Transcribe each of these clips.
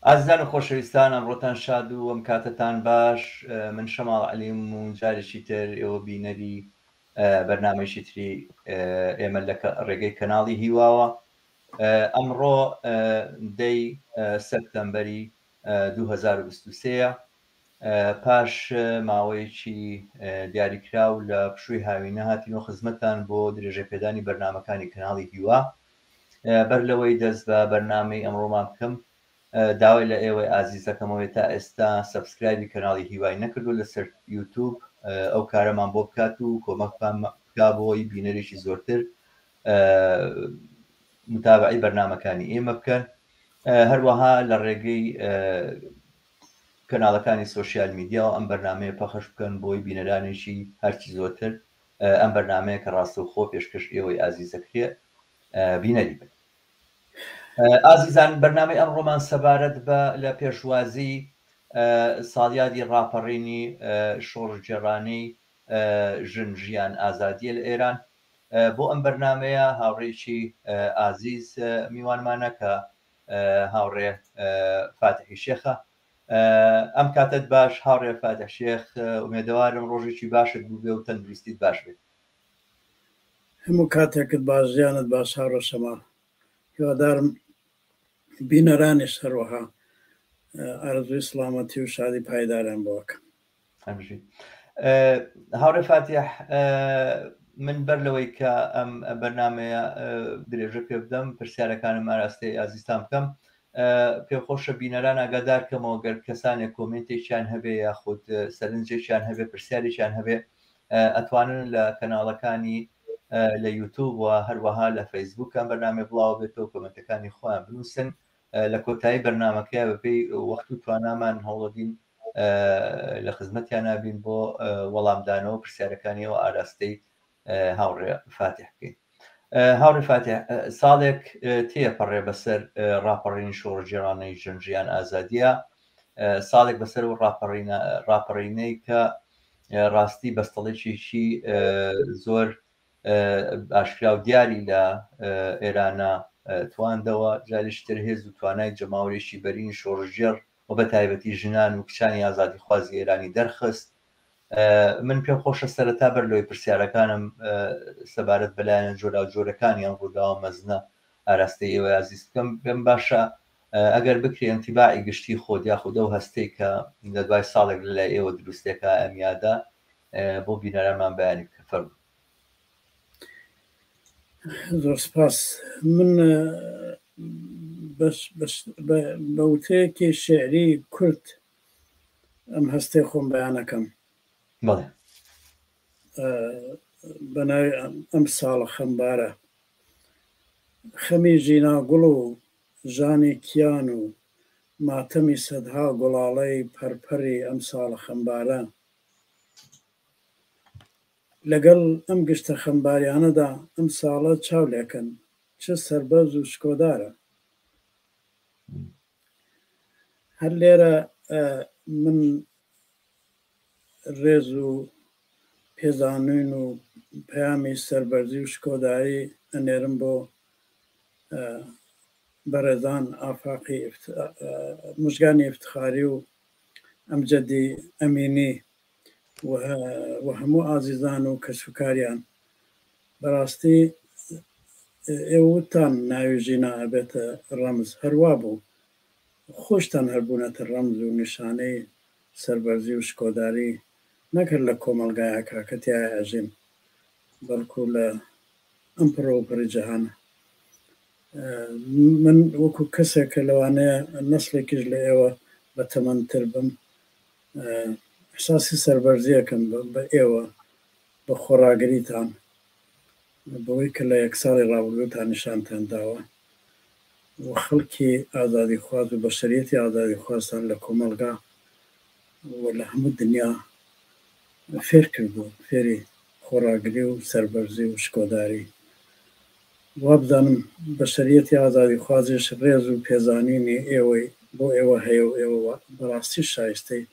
ئازیزان و خۆشەویستان ئەمڕۆتان شاد و ئەم کاتەتان باش من شەماڵ عەلیم و جارێکی تر ئێوە بینەری بەرنامەیەکی تری ئێمە لە ڕێگەی کەناڵی هیواوە ئەمڕۆ دەی سەپتەمبەری 2023 پاش ماوەیەکی دیاریکراو لە پشووی هاوینە هاتینەوە خزمەتتان بۆ درێژەپێدانی بەرنامەکانی کەناڵی هیوا. بەر لەوەی دەست بە بەرنامەی ئەمڕۆمان بکەم داوای لە ئێوەی ئازیز دەکەم ئەوەی تا ئێستا subscribe ی کەناڵی هیوای نەکردو لەسەر یوتوب ئەو کارەمان بۆ بکات و کۆمەکمان بکا بۆی بینەرێکی زۆرتر متابعی بەرنامەکانی ئێمە بکەن هەروەها لە ڕێگەی کەناڵەکانی سۆشیال میدیاوە ئەم بەرنامەیە پەخش بکەن بۆی بینەرانێکی هەرچی زۆرتر ئەم بەرنامەیە کە ڕاستەوخۆ پێشکەش ئێوەی ئازیزەکرێ بینەری بن. ئازیزان بەرنامەی ئەمڕۆمان سەبارەت بە لە پێشوازی ساڵیادی ڕاپەڕینی شۆڕشگێڕانەی ژن ژیان ئازادیە لە ئێران. بۆ ئەم بەرنامەیە هاوڕێیەکی ئازیز میوانمانە کە هاوڕێ فاتحی شێخە. ئەم کاتەت باش هاوڕێ فاتح شێخ، ئومێدەوارم ڕۆژێکی باشت بووبێ و تەندروستیت باش بێ. هەموو کاتێکت باش، ژیانت باش هاوڕێ شەماڵ. هیوادارم بینەرانیش هەروەها ئارەزووی سڵامەتی و شادی پایداریان بۆ ئەکەم. هەربژی. هاوڕێ فاتیح، من بەر لەوەی کە ئەم بەرنامەیە درێژە پێ بدەم، پرسیارەکانم ئاراستەی ئازیزتان بکەم، پێمخۆشە بینەران ئاگادار کەمەوە گەر کەسانێک کۆمێنتێکیان هەبێ یاخود سەرنجێکیان هەبێ، پرسیارێکیان هەبێ، ئەتوانن لە کەناڵەکانی لە یوتوب و هەروەها لە فەیسبوک ئەم بەرنامەیە بڵاوە بێتەوە، کۆمێنتەکانی خۆیان بنووسن. لە کۆتایی بەرنامەکەیا بەپێی وەخت و توانامان هەوڵەدین لە خزمەتیان نابین بۆ وەڵامدانەوە پرسیارەکانی ئەو ئاراستەی هاوڕێ فاتح بکەین. هاوڕێ فاتح، ساڵێک تێپەڕێ بەسەر ڕاپەڕینی شۆڕشگێڕانەی ژن ژیان ئازادیە، ساڵێک بەسەر و ڕاپەڕینەی کە ڕاستی بەستەڵێکێکی زۆر ئاشکرا و دیاری لە ئێرانە تواندەوە، جارێکی تر هێز و توانای جەماوەرێکی بەرینی شۆڕشگێڕ و بە تایبەتی ژنان و کچانی ئازادیخوازی ئێرانی دەرخست. من پێم خۆشە سەرەتا بەر لەوەی پرسیارەکانم سەبارەت بە لایەنە جۆراوجۆرەکانی ئەم ڕووداوە مەزنە ئاراستەی ئێوەی ئازیز بکەم، پێم باشە ئەگەر بکرێ ئینتیباعی گشتی خۆت یاخود ئەو هەستەی کە لە دوای ساڵێک لە لای ئێوە دروستێکە ئەم یادە بۆ بینەرانمان بەیانی بکە، فەرموو. زۆر سپاس. من بە وتەیەکی شیعری کورت ئەم هەستەی خۆم بەیانەکەم. بەڵێ. بە ناوی ئەم ساڵە خەمبارە. خەمی ژینا گوڵ و ژانی کیان و ماتەمی سەدها گوڵاڵەی پەرپەری ئەم ساڵە خەمبارە. لەگەڵ ئەم گشتە خەمباریانەدا ئەم ساڵە چاو لێکەن چ سەربەرز و شکۆدارە. هەر لێرە من ڕێز و پێزانین و پەیامی سەربەرزی و شکۆداری ئەنێرم بۆ بەڕێزان ئافاقی مژگانی ئیفتخاری و ئەمجەدی ئەمینی و هەموو ئازیزان و کەسوکاریان. بەڕاستی ئێوە وتتان ناوی ژینا ئەبێتە ڕەمز، هەر وا بوو. خۆشتان هەر بوونەتە ڕەمز و نیشانەی سەربەرزی و شکۆداری نەک هەر لە کۆمەڵگایەکا کە تیایا ئەژین بەڵکو لە ئەم پڕ ئەوپەڕی جەهانە. من وەکو کەسێک کە لەوانەیە نەسڵێکیش لە ئێوە بەتەمەنتر بم ئیحساسی سەربەرزی ئەکەم بە ئێوە، بە خۆڕاگریتان، بەوەی کە لە یەک ساڵی ڕابردووتان نیشانتان داوە و خەڵکی ئازادیخواز و بەشەریەتی ئازادیخوازتان لە کۆمەڵگا و لە هەموو دنیا فێر کردووە، فێری خۆڕاگری و سەربەرزی و شکۆداری. وابزانم بەشەریەتی ئازادیخوازیش ڕێز و پێزانینی ئێوەی بۆ ئێوە هەیە و ئێوە بەڕاستیش شایستەی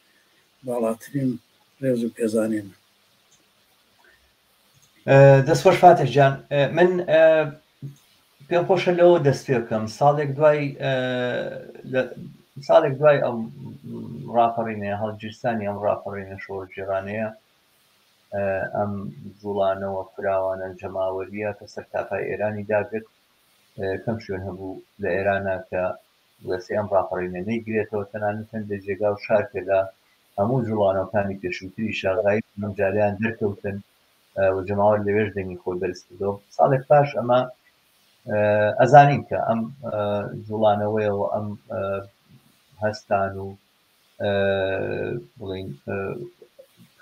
باڵاترین ڕێز و پێزانینن. دەست خۆش فاتح گیان. من پێم خۆشە لەوە دەست پێ بکەم، ساڵێک دوای ساڵێک دوای ئەم ڕاپەڕینەیە، هەڵگیرسانی ئەم ڕاپەڕینە شۆڕشگێڕانەیە، ئەم جوڵانەوە فراوانە جەماوەرییە کە سەرتاپای ئێرانی داگرت، کەم شوێن هەبوو لە ئێرانە کە بڵێسەی ئەم ڕاپەڕینە نەیگرێتەوە، تەنانەت هەندێک جێگا و شار کە لە هەموو جوڵانەوەکانی پێشووتریشا غایب بوون، ئەمجارەیان دەرکەوتن و جەماوەر لەوێش دەنگی خۆی بەرز کردەوە. ساڵێک پاش ئەمە ئەزانین کە ئەم جوڵانەوەیەوە ئەم هەستان و بڵین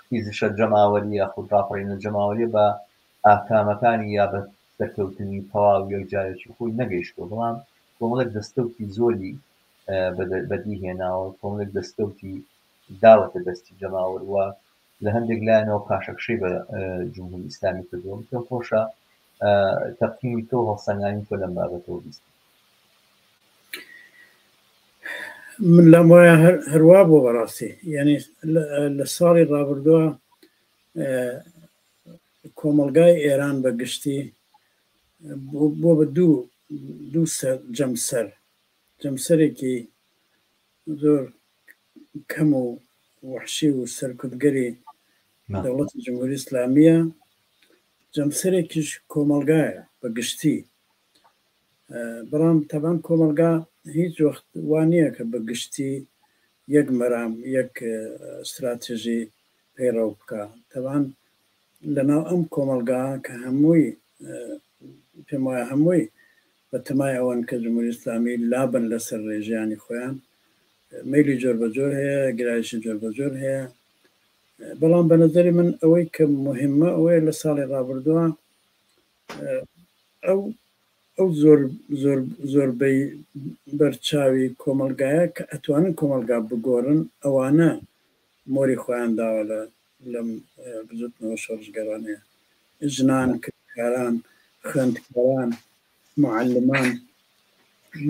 خیزشە جەماوەری یاخود ڕاپەڕینە جەماوەریە بە ئاکامەکانی یا بە سەرکەوتنی تەواو یەکجارێکی خۆی نەگەیشتووە، بەڵام کۆمەڵێک دەستکەوتی زۆری بەدی هێناوە، کۆمەڵێک دەستکەوتی داوەتە دەستی جەماوەر و لە هەندێک لایەنەوە پاشەکشەی بە جمهوری ئیسلامی کردووە. من پێم خۆشە تەقیمی تۆ و هەڵسەنگانی تۆ لەم بابەتەوە بیستم. من لام وایە هەروا بووە بەڕاستی، یعنی لە ساڵی ڕابردووە کۆمەڵگای ئێران بە گشتی بۆ بە دوو دوو جەمسەر، جەمسەرێکی زۆر کەم و وەحشی و سەرکوتگەری دەوڵەتی جمهوری ئیسلامییە، جەمسەرێکیش کۆمەڵگایە بە گشتی. بەڵام تەبان کۆمەڵگا هیچ وەخت وا نییە کە بە گشتی یەک مەرام، یەک ستراتژی پەیڕەو بکا. تەبان لەناو ئەم کۆمەڵگا کە هەمووی پێم وایە هەمووی بە تەمای ئەوەن کە جمهوری ئیسلامی لابەن لەسەر ڕێ ژیانی خۆیان، مەیلی جۆربەجۆر هەیە، گرایشی جۆربەجۆر هەیە، بەڵام بە نەزەری من ئەوەی کە موهیمە ئەوەیە لە ساڵی ڕابردووە ئەو ئەو زۆر زۆر زۆربەی بەرچاوی کۆمەڵگایە کە ئەتوانن کۆمەڵگا بگۆڕن ئەوانە مۆری خۆیان داوە لە لەم بزوتنەوە شۆڕشگێڕانەیە، ژنان، کرێکاران، خوێندکاران، معلمان.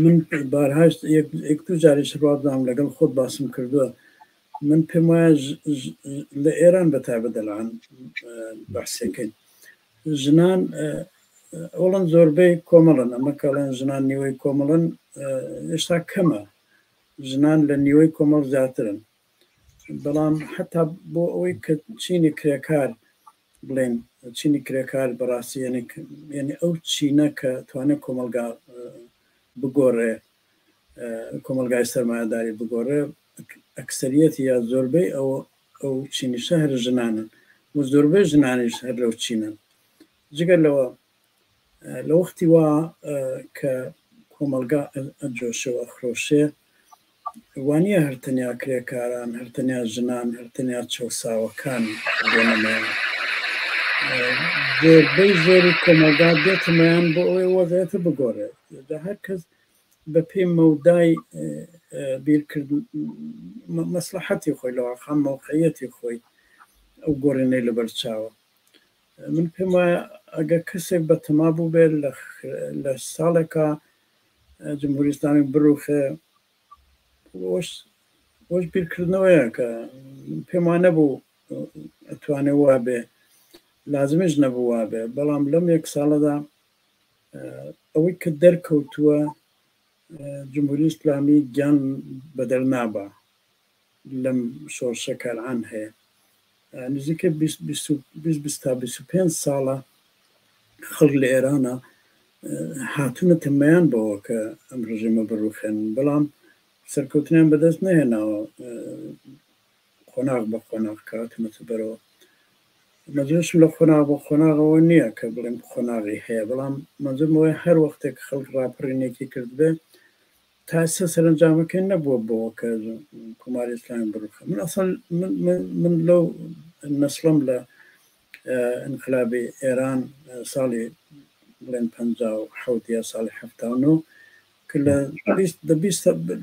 من بارهاش یەک دوو جاریش ڕوابزانم لەگەڵ خۆت باسم کردووە، من پێم وایە لە ئێران بە تایبەت دەلان بەحسەکەین ژنان ئەوڵەن زۆربەی کۆمەڵن، ئەمە کەڵێن ژنان نیوەی کۆمەڵن هێشتا کەمە، ژنان لە نیوەی کۆمەڵ زیاترن. بەڵام حتا بۆ ئەوەی کە چینی کرێکار بڵێن چینی کرێکار بەڕاستی یعنی ئەو چینە کە توانێت کۆمەلگا بگۆڕێ، کۆمەلگای سەرمایەداری بگۆڕێ، ئەکسەریەتی یا زۆربەی ئەو ئەو چینیشە هەر ژنانن و زۆربەی ژنانیش هەر لەو چینن. جگە لەوە لە وەختی وا کە کۆمەڵگا ئەجۆشێ و ئەخرۆشێ، وانییە هەر تەنیا کرێکاران، هەر تەنیا ژنان، هەر تەنیا چەوساوەکان بێنە مەیان. زۆربەی زۆری کۆمەڵگا دێتە مەیان بۆ ئەوەی وەزعیەتە بگۆڕێت. جا هەر کەس بە پێی مەودای بیرکردن مەسڵەحەتی خۆی، لە واقع مەوقعیەتی خۆی ئەو گۆڕینەی لەبەر چاوە. من پێم وایە ئەگەر کەسێک بە تەما بووبێت لە ساڵێکا جمهوری ئیسلامی بڕوخێ، وەش بیرکردنەوەیە کە پێم وانە بوو ئەتوانێ وا بێ، لازمیش نەبوو وا بێ. بەڵام لەم یەک ساڵەدا ئەوەی کە دەرکەوتووە جمهوری ئیسلامی گیان بەدەر نابا لەم شۆڕشە کەلعان هەیە نزیکە 20 تا 25 ساڵە خەڵک لە ئێرانە هاتوونەتە مەیان بەوە کە ئەم ڕژێمە بڕوخێن، بەڵام سەرکەوتنیان بەدەست نەهێناوە. قۆناغ بە قۆناغ کە هاتوونەتە بەرەوە، مەنزورشم لە قۆناغ بە قۆناغەوە نییە کە بڵێم قۆناغی هەیە، بەڵام مەنزورم ئەوەیە هەر وەختێک خەڵک ڕاپەڕینێکی کردبێ تا ئێستا سەرەنجامەکەی نەبووە بەوە کە کۆماری ئیسلامی بڕوخێ. من ئەسڵەن من لەو نەسڵەم لە ئینقلابی ئێران ساڵی بڵێن 57 یا ساڵی 79 کە لە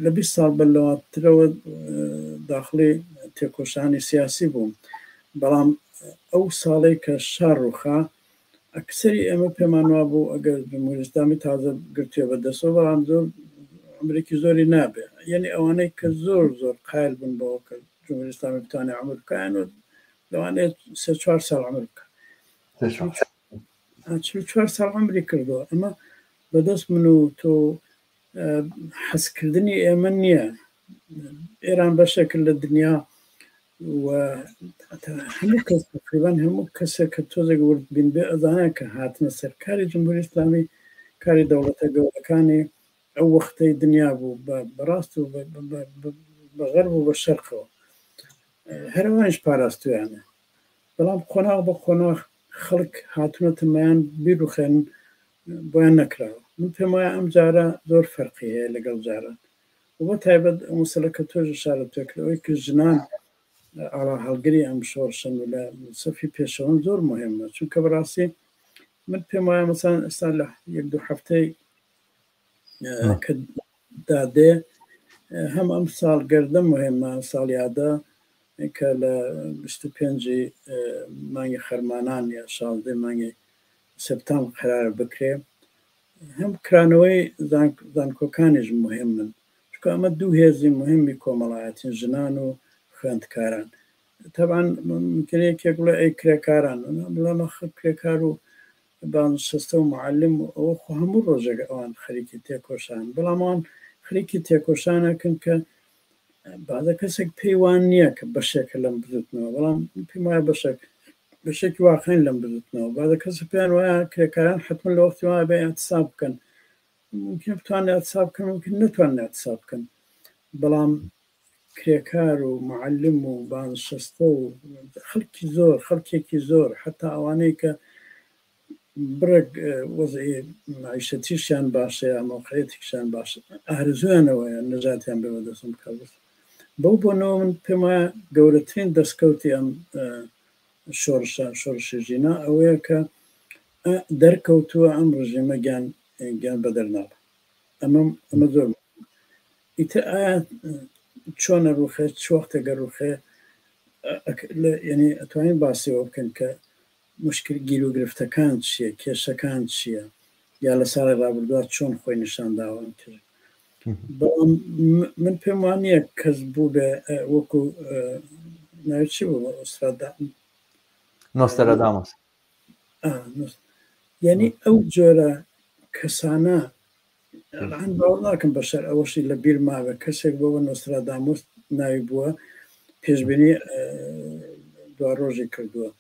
لە 20 ساڵ بەر لەواترەوە داخڵی تێکۆشانی سیاسی بووم، بەڵام ئەو ساڵەی کە شار ڕووخا ئەکسەری ئێمە پێمان وابوو ئەگەر جمهوری ئیسلامی تازە گرتوێ بە دەستەوە بەڵام زۆر عمرێکی زۆری نابێ. یعنی ئەوانەی کە زۆر زۆر قایل بوون بەوە کە جمهوری ئیسلامی بتوانێت عمر بکە، یان لەوانەیە 3-4 ساڵ عمر بکە. 44 ساڵ عمری کردووە. ئەمە بەدەست من و تۆ حەزکردنی ئێمە نییە. ئێران بەشێک لە دنیا و هەموو کەس تقریبا هەموو کەسێک کە تۆزێک ورد بین بێ ئەزانێت کە هاتنە سەر کاری جمهوری ئیسلامی کاری دەوڵەتە گەورەکانی ئەو وەختەی دنیا بوو بە بەڕاست و بە غەرب و بە شەرقەوە هەرەوانش پاراستویانە بەڵام قۆناغ بە قۆناغ خەڵک هاتوونەتە مەیان بیروخێن بۆیان نەکراوە من پێم وایە ئەم جارە زۆر فەرقی هەیە لەگەڵ جاران و بە تایبەت ئەو مەسەلە کە تۆش ئشارەت پێ کرد ئەوەی کە ژنان ئاڵا هەڵگری ئەم شۆڕشەن و لە سەفی پێشەوەن زۆر مهمە چونکە بەڕاستی من پێم وایە مەسەلەن ئێستا لە یەک دوو هەفتەی کە دادێ هەم ئەم ساڵ گەردە مهمە ساڵیادە کە لە 25 مانگی خەرمانان یا 16 مانگی سپتامبر قەرارە بکرێ هەم کرانەوەی زانکۆکانیش مهمن چونکە ئەمە دوو هێزی مهمی کۆمەڵایەتین ژنان و خوێندکاران تەبعەن ممکنە یەکێک بڵێ ئەی کرێکاران بڵێ مەخە کرێکار و بازنشەستە و معلم و ئەوە خۆ هەموو ڕۆژێک ئەوان خەریکی تێکۆشان بەڵام ئەوان خەریکی تێکۆشانەکەن کە بازە کەسێک پێی وان نییە کە بەشێکە لەم بزوتنەوە بەڵام پێم وایە بەشێک بەشێکی واقعین لەم بزوتنەوە بازە کەس پێیان وایە کرێکاران حتمما لە وەختی وایە بێ اعتصاب بکەن ممکن بتوان اعتصاب بکەن ممکن نتوان اعتصاب بکەن بەڵام کرێکار و معلم و بازنشەستە و خەڵکی زۆر خەڵکێکی زۆر حتا ئەوانەی کە بڕێک وەزعی مەعیشەتیشیان باشە یا مەوقعیەتێکیشیان باشە ئارەزوویان ئەوەیە نەجاتیان بێ بەدەست ئەم کابوسە. بەو بۆنەوە من پێم وایە گەورەترین دەستکەوتی ئەم شۆڕشە شۆڕشی ژینا ئەوەیە کە دەرکەوتووە ئەم ڕژێمە گیان گیان بەدەر نابێ. ئەمە ئەمە زۆر ئیتر ئایا چۆنە ڕوخێ چ وەختێکە ڕوخێ یعنی ئەتوانین باسی ئەوە بکەین کە موشکل گیروگرفتەکان چیە کێشەکان چیە یا لە ساڵی ڕابردووە چۆن خۆی نیشان داوە ئەم کێشە بەڵام من پێم وان نییە کەس بوو بێ وەکو ناوی چی بوو ئوستاد نۆستەرادامۆس یعنی ئەو جۆرە کەسانە الان باوەڕ ناکەم بەشەر ئەوەشی لە بیر ماوە کەسێک بۆ بە نۆسترادامۆس ناوی بووە پێشبینی دوا ڕۆژی کردووە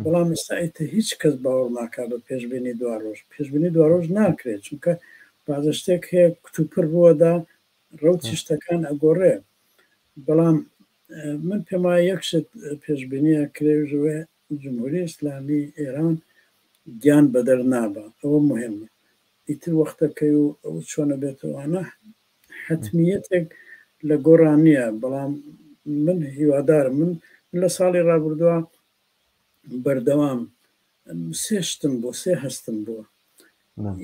بەڵام ئێستا ئیتر هیچ کەس باوەڕ ناکات بە پێشبینی دوا ڕۆژ پێشبینی دوا ڕۆژ ناکرێت چونکە بازە شتێک هەیە کتوپڕ ڕووەدا ڕەوتی شتەکان ئەگۆڕێ بەڵام من پێم وایە یەک شت پێشبینیە کرێژەوە جمهوری ئیسلامی ئێران گیان بەدەر نابا ئەوە مهمە ئیتر وەختەکەی و ئەو چۆنە بێتەوانە حەتمیەتێک لە گۆڕان نییە بەڵام من هیوادارم من لە ساڵی ڕابردووە بەردەوام سێ شتم بۆ سێ هەستم بووە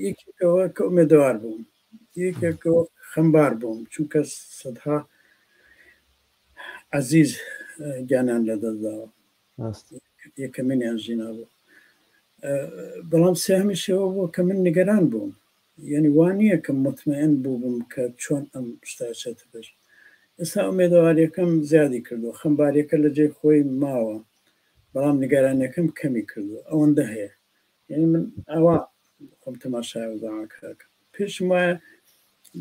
یەکێکەوە کە ئومێدەوار بووم یەکێکەوە خەمبار بووم چونکە سەدها عەزیز گیانیان لەدەستداوە یەکەمینیان ژینا بوو بەڵام سێهەمیش ئەوە بوو کە من نیگەران بووم یعنی وا نییە کە مطمئن بووبم کە چۆن ئەم شتە ئەچێتە پێش ئێستا ئومێدەواریەکەم زیادی کردووە خەمباریەکە لە جێی خۆی ماوە بەڵام نیگەرانیەکەم کەمی کردووە ئەوەندە هەیە یعنی من ئەوە خۆم تەماشای وەزعەکە ئەکەم پێشم وایە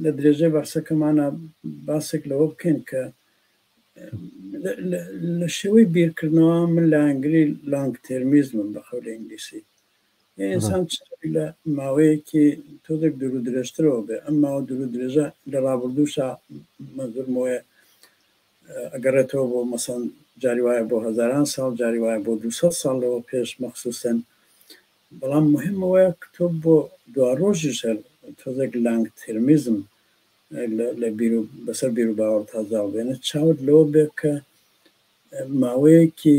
لە درێژەی باسەکەمانە باسێک لەوە بکەین کە لە شێوەی بیرکردنەوە من لایەنگری لانگ تێرمیزمم بە قەولی ئینگلیسی ئینسان لە ماوەیەکی تۆزێک دوور و درێژترەوە بێ ئەم ماوە دوور و درێژە لە ڕابردووشا مەنزورمەوەیە ئەگەڕێتەوە بۆ مەسەن جاری وایە بۆ هەزاران ساڵ جاری وایە بۆ 200 ساڵ لەوە پێش مەخصوصەن بەڵام مهم ئەوەیە تۆ بۆ دواڕۆژیش هەر تۆزێک لانگ تێرمیزم لە بیر و بەسەر بیر و باوەڕتا زاڵ بێنە چاوت لەوە بێ کە ماوەیەکی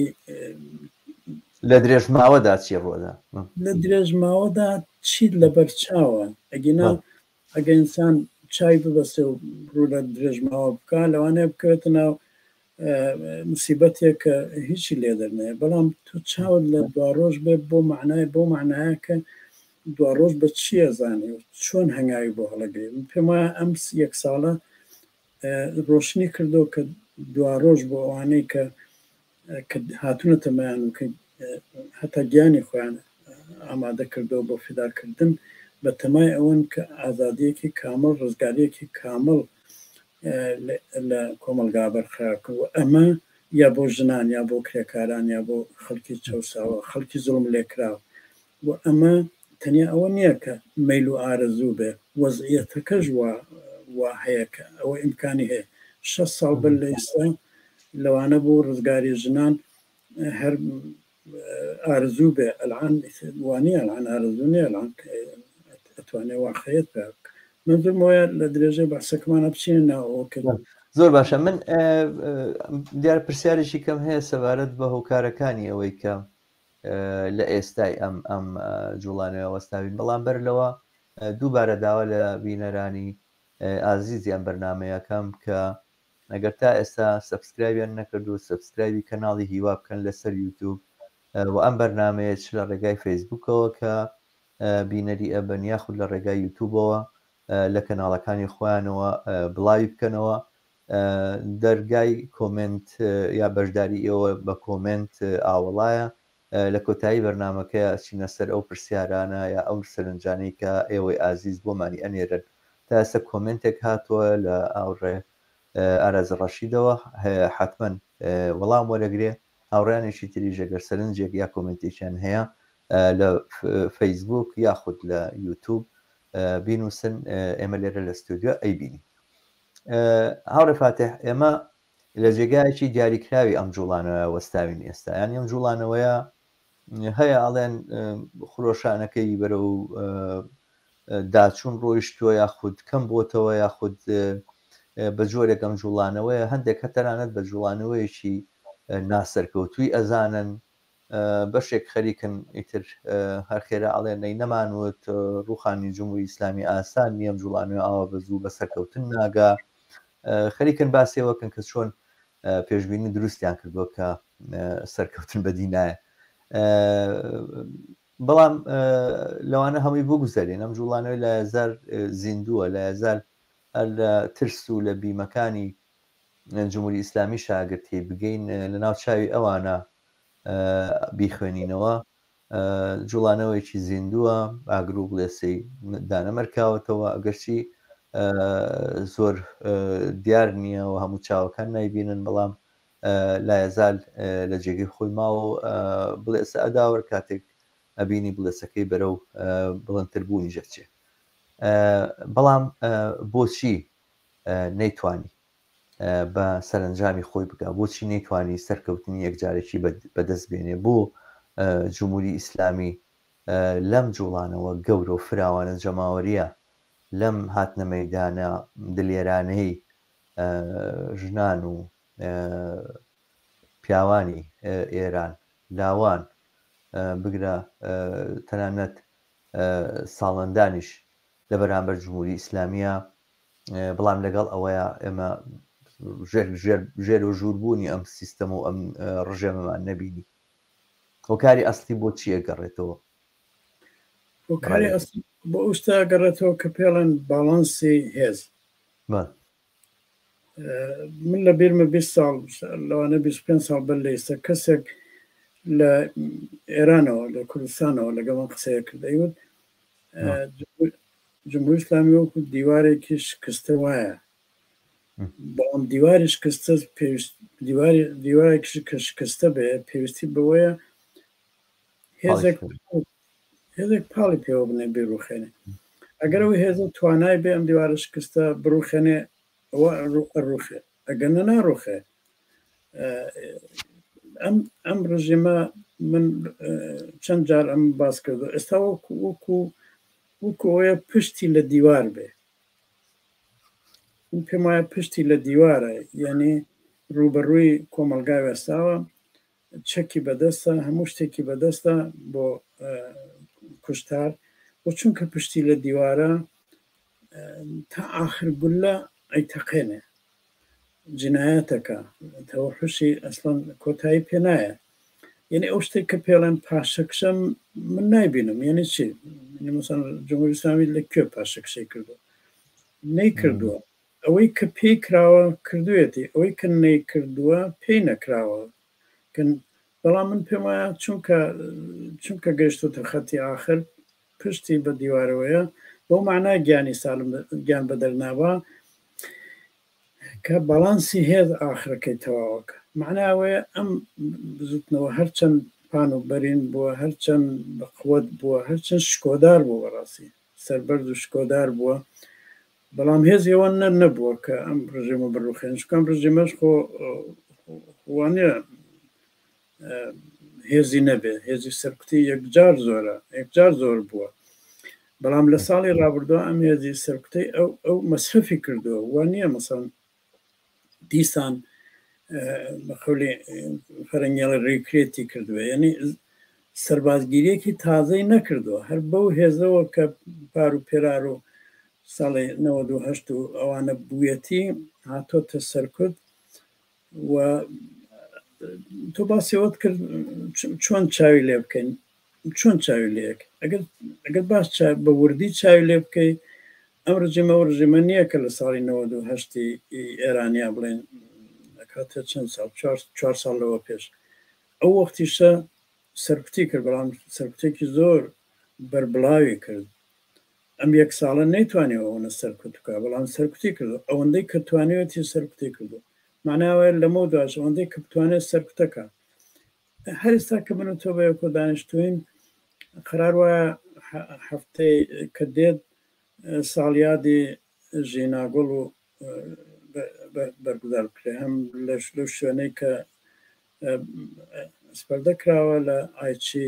لە درێژ ماوەدا چی ڕوەدا لە درێژ ماوەدا چیت لەبەر چاوە ئەگینا ئەگە ئینسان چای ببەستێ و ڕوو لە درێژ ماوە بکا لەوانەیە بکەوێتە ناو مسیبەتێک کە هیچی لێ دەرنەیە بەڵام تۆ چاوت لە دواڕۆژ بێ بۆ معنای بۆ معنایە کە دواڕۆژ بە چییە زانی و چۆن هەنگاوی بۆ هەڵەگری من پێم وایە ئەم یەک ساڵە ڕۆشنی کردو کە دواڕۆژ بۆ ئەوانەی کە کە هاتوونەتە مەیان و کە هەتا گیانی خۆیان ئامادە کردەوە بۆ فیداکردن بە تەمای ئەوەن کە ئازادیەکی کامڵ ڕزگاریەکی کامڵ. لە کۆمەڵگا بەرقەرار کرد و ئەمە یا بۆ ژنان یا بۆ کرێکاران یا بۆ خەڵکی چەوساوە خەڵکی زوڵم لێکراو و ئەمە تەنیا ئەوە نییە کە مەیل و ئارەزوو بێ وەزعیەتەکەش وا وا هەیە کە ئەوە ئیمکانی هەیە 6 ساڵ بەر لە ئێستا لەوانە بوو ڕزگاری ژنان هەر ئارزوو بێ ئەلعان وانە ئەلعان ئارزوو نیە ئەلعان ئەتوانێ واقعیت پێ منزورم وایە لە درێژەی بەحسەکەمانە بچینە ناوەوە کە زۆر باشە من دیار پرسیارێکی کەم هەیە سەبارەت بە هۆکارەکانی ئەوەی کە لە ئێستای ئەم ئەم جوڵانەوە وەستاوین بەڵام بەر لەوە دووبارە داوا لە بینەرانی ئازیزی ئەم بەرنمەیەکەم کە ئەگەر تا ئێستا subscribe یان نەکردووە subscribe ی کەناڵی هیوا بکەن لەسەر یوتوب و ئەم بەرنمەیە چ لە ڕێگای فەیسبوکەوە کە بینەری ئەبن یاخود لە ڕێگای یوتوبەوە لە کەناڵەکانی خۆیانەوە بڵاوی بکەنەوە دەرگای comment یا بەشداری ئێوە بە comment ئاوەڵایە لە کۆتایی بەرنامەکەیا ئەچینە سەر ئەو پرسیارانە یا ئەو سەرنجانەی کە ئێوەی ئازیز بۆمانی ئەنێرن. تا ئێستا comment ێک هاتووە لە هاوڕێ ئاراز ڕەشیدەوە حەتمەن وەڵام وەرەگرێ. هاوڕێیانێکی تریش ئەگەر سەرنجێک یا comment ێکیان هەیە لە فەیسبووک یاخود لە یوتوب بینووسن ئێمە لێرە لە ستۆدیۆ ئەیبینین. هاوڕێ فاتح ئێمە لە جێگایەکی دیاریکراوی ئەم جوڵانەوە وەستاوین ئێستا یان ئەم جوڵانەوەیە هەیە ئەڵێن خرۆشانەکەی بەرەو داچوون ڕۆیشتووە یاخود کەم بۆتەوە یاخود بە جۆرێک ئەم جوڵانەوەیە هەندێک هەتەرانەت بە جوڵانەوەیەکی ناسەرکەوتووی ئەزانن بەشێک خەریکن ئیتر هەر خێرا ئەڵێن نەی نەمان وت ڕوخانی جمهوری ئیسلامی ئاسان نییە ئەم جوڵانەوە ئاوا بە زوو بە سەرکەوتن ناگا خەریکن باسێوەکەن کە چۆن پێشبینی دروستیان کردووە کە سەرکەوتن بەدی نایە بەڵام لەوانە هەمووی بگوزەرێن ئەم جوڵانەوەی لە هەزار زیندووە لە هەزار لە ترس و لە بیمەکانی جمهوری ئیسلامی شاگرتی بگەین لە ناو چاوی ئەوانە بیخوێنینەوە جوڵانەوەیەکی زیندووە ئاگر و بڵێسەی دانەمەرکاوەتەوە ئەگەرچی زۆر دیار نییە و هەموو چاوەکان نایبینن بەڵام لایەزال لە جێگەی خۆی ماوە و بڵێسە ئەداوە کاتێک ئەبینی بڵێسەکەی بەرەو بڵندتربوونی ژەچێ بەڵام بۆچی نەیتوانی بە سەرەنجامی خۆی بگا؟ بۆچی نەیتوانی سەرکەوتنی یەکجارەکی بەدەست بێنێ؟ بۆ جمهوری ئیسلامی لەم جوڵانەوە گەورە و فراوانە جەماوەریە، لەم هاتنە مەیدانە دلێرانەی ژنان و پیاوانی ئێران، لاوان، بگرە تەنانەت ساڵمەندانیش لە بەرامبەر جمهوری ئیسلامیە بەڵام لەگەڵ ئەوەیە ئێمە ژێر و ژوور بوونی ئەم سیستەم و ئەم ڕژێمەمان نەبینی هۆکاری ئەسلی بۆ چی ئەگەڕێتەوە؟ هۆکاری ئەسلی بۆ ئەو شتە ئەگەڕێتەوە کە پێڵێن باڵانسی هێز. من لە بیرمە 20 ساڵ لەوانە 25 ساڵ بەر لە ئێستا کەسێک لە ئێرانەوە لە کوردستانەوە لەگەڵ من قسەیە کرد ئەیوت جمهوری ئیسلامی وەکو دیوارێکی شکستە وایە بەڵام دیواری شکستە پێویست دیواری دیوارێکی کە شکستە بێ پێویستی بەوەیە هێزێک هێزێک پاڵی پێوە بنێ بیڕوخێنێ ئەگەر ئەو هێزە توانای بێ ئەم دیوارە شکستە بڕوخێنێ ئەوە ئەڕوخێ ئەگەر نە ناڕوخێ ئەم ئەم ڕژێمە من چەند جار ئەم باس کردو ئێستا وەکو وەکو وەکو ئەوەیە پشتی لە دیوار بێ من پێم وایە پشتی لە دیوارە یعنی ڕوبەڕووی کۆمەلگا وێستاوە چەکی بەدەستە هەموو شتێکی بەدەستە بۆ کوشتار و چونکە پشتی لە دیوارە تا ئاخر گولە ئەیتەقێنێ جنایەتەکە تەوەحوشی ئەسڵەن کۆتایی پێ نایە یعنی ئەو شتێک کە پێڵێن پاشەکشە من نایبینم یعنی چی مەسەن جمهوری ئیسلامی لە کوێ پاشەکشەی کردو نەی کردووە ئەوەی کە پێی کراوە کردوێتی ئەوەی کە نەی کردووە پێی نەکراوە بەڵام من پێم وایە چونکە چونکە گەیشتوتە خەتی ئاخر پشتی بە دیوارەوەیە بەو مەعنا گیانی سالم گیان بەدەر نابا. کە باڵانسی هێز ئاخرەکەی تەواوەکە. مەعنای ئەوەیە ئەم بزوتنەوە هەرچەند پان و بەرین بووە، هەرچەند بە قوەت بووە، هەرچەند شکۆدار بووە بەڕاستی سەربەرز و شکۆدار بووە، بەڵام هێزی ئەوە نەبووە کە ئەم ڕژێمە بڕوخێنن، چونکە ئەم ڕژێمەش خۆ وانیە هێزی نەبێ، هێزی سەرکوتی یەکجار زۆرە، یەکجار زۆر بووە. بەڵام لە ساڵی ڕابردووە ئەم هێزی سەرکوتەی ئەو ئەو مەسرەفی کردووە، وا نییە مەسەڵەن دیسان بە قەولی فەرەنگیڵی ڕیکرێتی کردووە، یعنی سەربازگیریەکی تازەی نەکردووە، هەر بەو هێزەوە کە پار و پێرار و ساڵی 98 و ئەوانە بوویەتی هاتۆتە سەرکوت و تۆ باسی ئەوەت کرد چۆن چاوی لێ بکەین چۆن چاوی لێک ئەگەر ئەگەر باش بە وردی چاوی لێ بکەی ئەم ڕژێمە ئەو ڕژێمە نییە کە لە ساڵی 98 ئێرانیا بڵێن کاتە چەند ساڵ چوار ساڵ لەوە پێش ئەو وەختیشە سەرکوتی کرد بەڵام سەرکوتێکی زۆر بەربڵاوی کرد ئەم یەک ساڵە نەیتوانیوە ئەوەنە سەرکوت بکا بەڵام سەرکوتی کردو ئەوەندەی کە توانیوێتی سەرکوتی کردو مەعنای ئەوەیە لەمەو دواش ئەوەندەی کە بتوانێت سەرکوتەکە هەر ئێستا کە من و تۆ بەیەکۆ دانیشتوین قەرار وایە هەفتەی کە دێت ساڵیادی ژیناگوڵ و بەرگوزار بکرێ هەم لەو شوێنەی کە ئەسپەردە کراوە لە ئایچی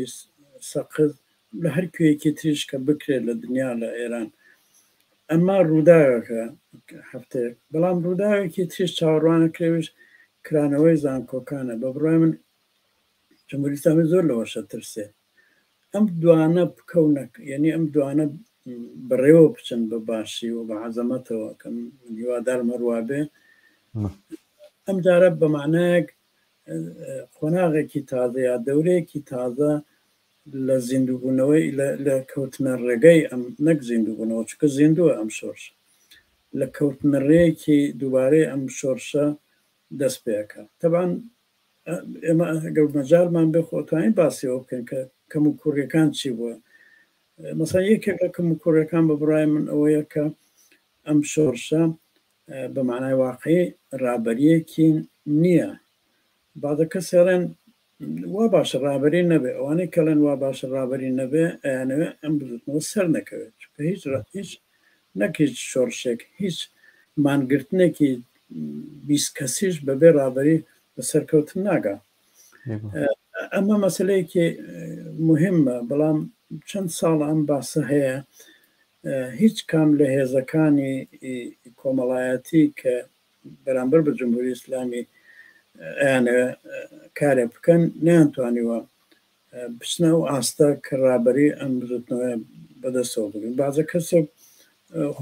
سەقز لە هەر کوێیەکی تریش کە بکرێت لە دنیا لە ئێران ئەمە ڕووداوێکە هەفتەیەک بەڵام ڕووداوێکی تریش چاوەڕوانە کرێویش کرانەوەی زانکۆکانە بە بڕای من جمهوری ئیسلامی زۆر لەوەشە ترسێ ئەم دوانە بکەونە یعنی ئەم دوانە بەڕێوە بچن بە باشی و بە عەزەمەتەوە کە من هیوادارم هەروا بێ ئەم جارە بە معنایەک قۆناغێکی تازە یا دەورەیەکی تازە لە زیندووبوونەوەی لە کەوتنە ڕێگەی ئەم نەک زیندووبوونەوە چونکە زیندووە ئەم شۆرشە لە کەوتنە ڕێیەکی دووبارەی ئەم شۆرشە دەست پێەکە تەبان ئێمە ئەگەر مەجالمان بێ خۆ ئەتوانین باسی ئەوە بکەین کە کەم و کوڕیەکان چی بووە مەسەن یەکێک لە کەم و کوڕیەکان بە بڕای من ئەوەیە کە ئەم شۆڕشە بە معنای واقعی ڕابەریەکی نییە بەعضە کەس ئەڵێن وا باشە ڕابەری نەبێ ئەوانەی کەڵێن وا باشە ڕابەری نەبێ ئەیانەوێ ئەم بزوتنەوە سەر نەکەوێت چونکە هیچ هیچ نەک هیچ شۆڕشێک هیچ مانگرتنێکی 20 کەسیش بەبێ ڕابەری بە سەرکەوتن ناگا ئەمە مەسلەیەکی مهمە بەڵام چەند ساڵ ئەم باسە هەیە هیچ کام لە هێزەکانی کۆمەڵایەتی کە بەرامبەر بە جمهوری ئیسلامی ئەیانەوێ کارێک بکەن نەیانتوانیوە بچنە ئەو ئاستە کە ڕابەری ئەم بزوتنەوەیە بەدەستەوە بگرن بازە کەسێک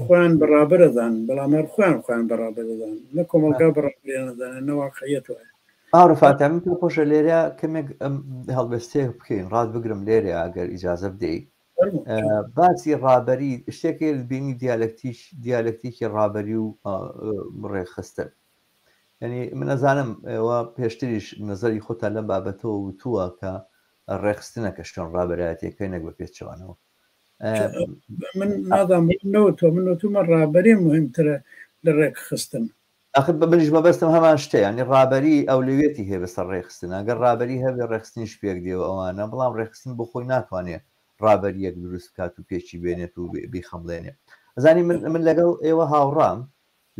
خۆیان بە ڕابەر ئەزانن بەڵام هەر خۆیان خۆیان بە ڕابەر ئەزانن نە کۆمەڵگا بە ڕابەریان ئەزانن نە واقعیەت وایە. هاوڕێ فاتح من پێم خۆشە لێرە کەمێک ئەم هەڵوێستەیەک بکەین ڕات بگرم لێرە ئەگەر ئیجازە بدەیت باسی ڕابەری شتێک بینی دیالەکتیش دیالەکتیکی ڕابەری و ڕێکخستن یعنی من ئەزانم ئێوە پێشتریش نظری خۆتان لەم بابەتەوە وتووە کە ڕێکخستنەکە شوێن ڕابەرایەتیەکەی نەک بە پێچەوانەوە من نازانم نەوتووە من وتومە ڕابەری مهمترە لە ڕێکخستن ئاخر بە منیش مەبەستم هەمان شتە یانی ڕابەری ئەولەویەتی هەیە بەسەر ڕێکخستن ئەگەر ڕابەری هەبێ ڕێکخستنیش پێک دێ و ئەوانە بەڵام ڕێکخستن بۆ خۆی ناتوانێ ڕابەریەک دروست بکات و پێکی بێنێت و بیخەمڵێنێ ئەزانی من من لەگەڵ ئێوە هاوڕام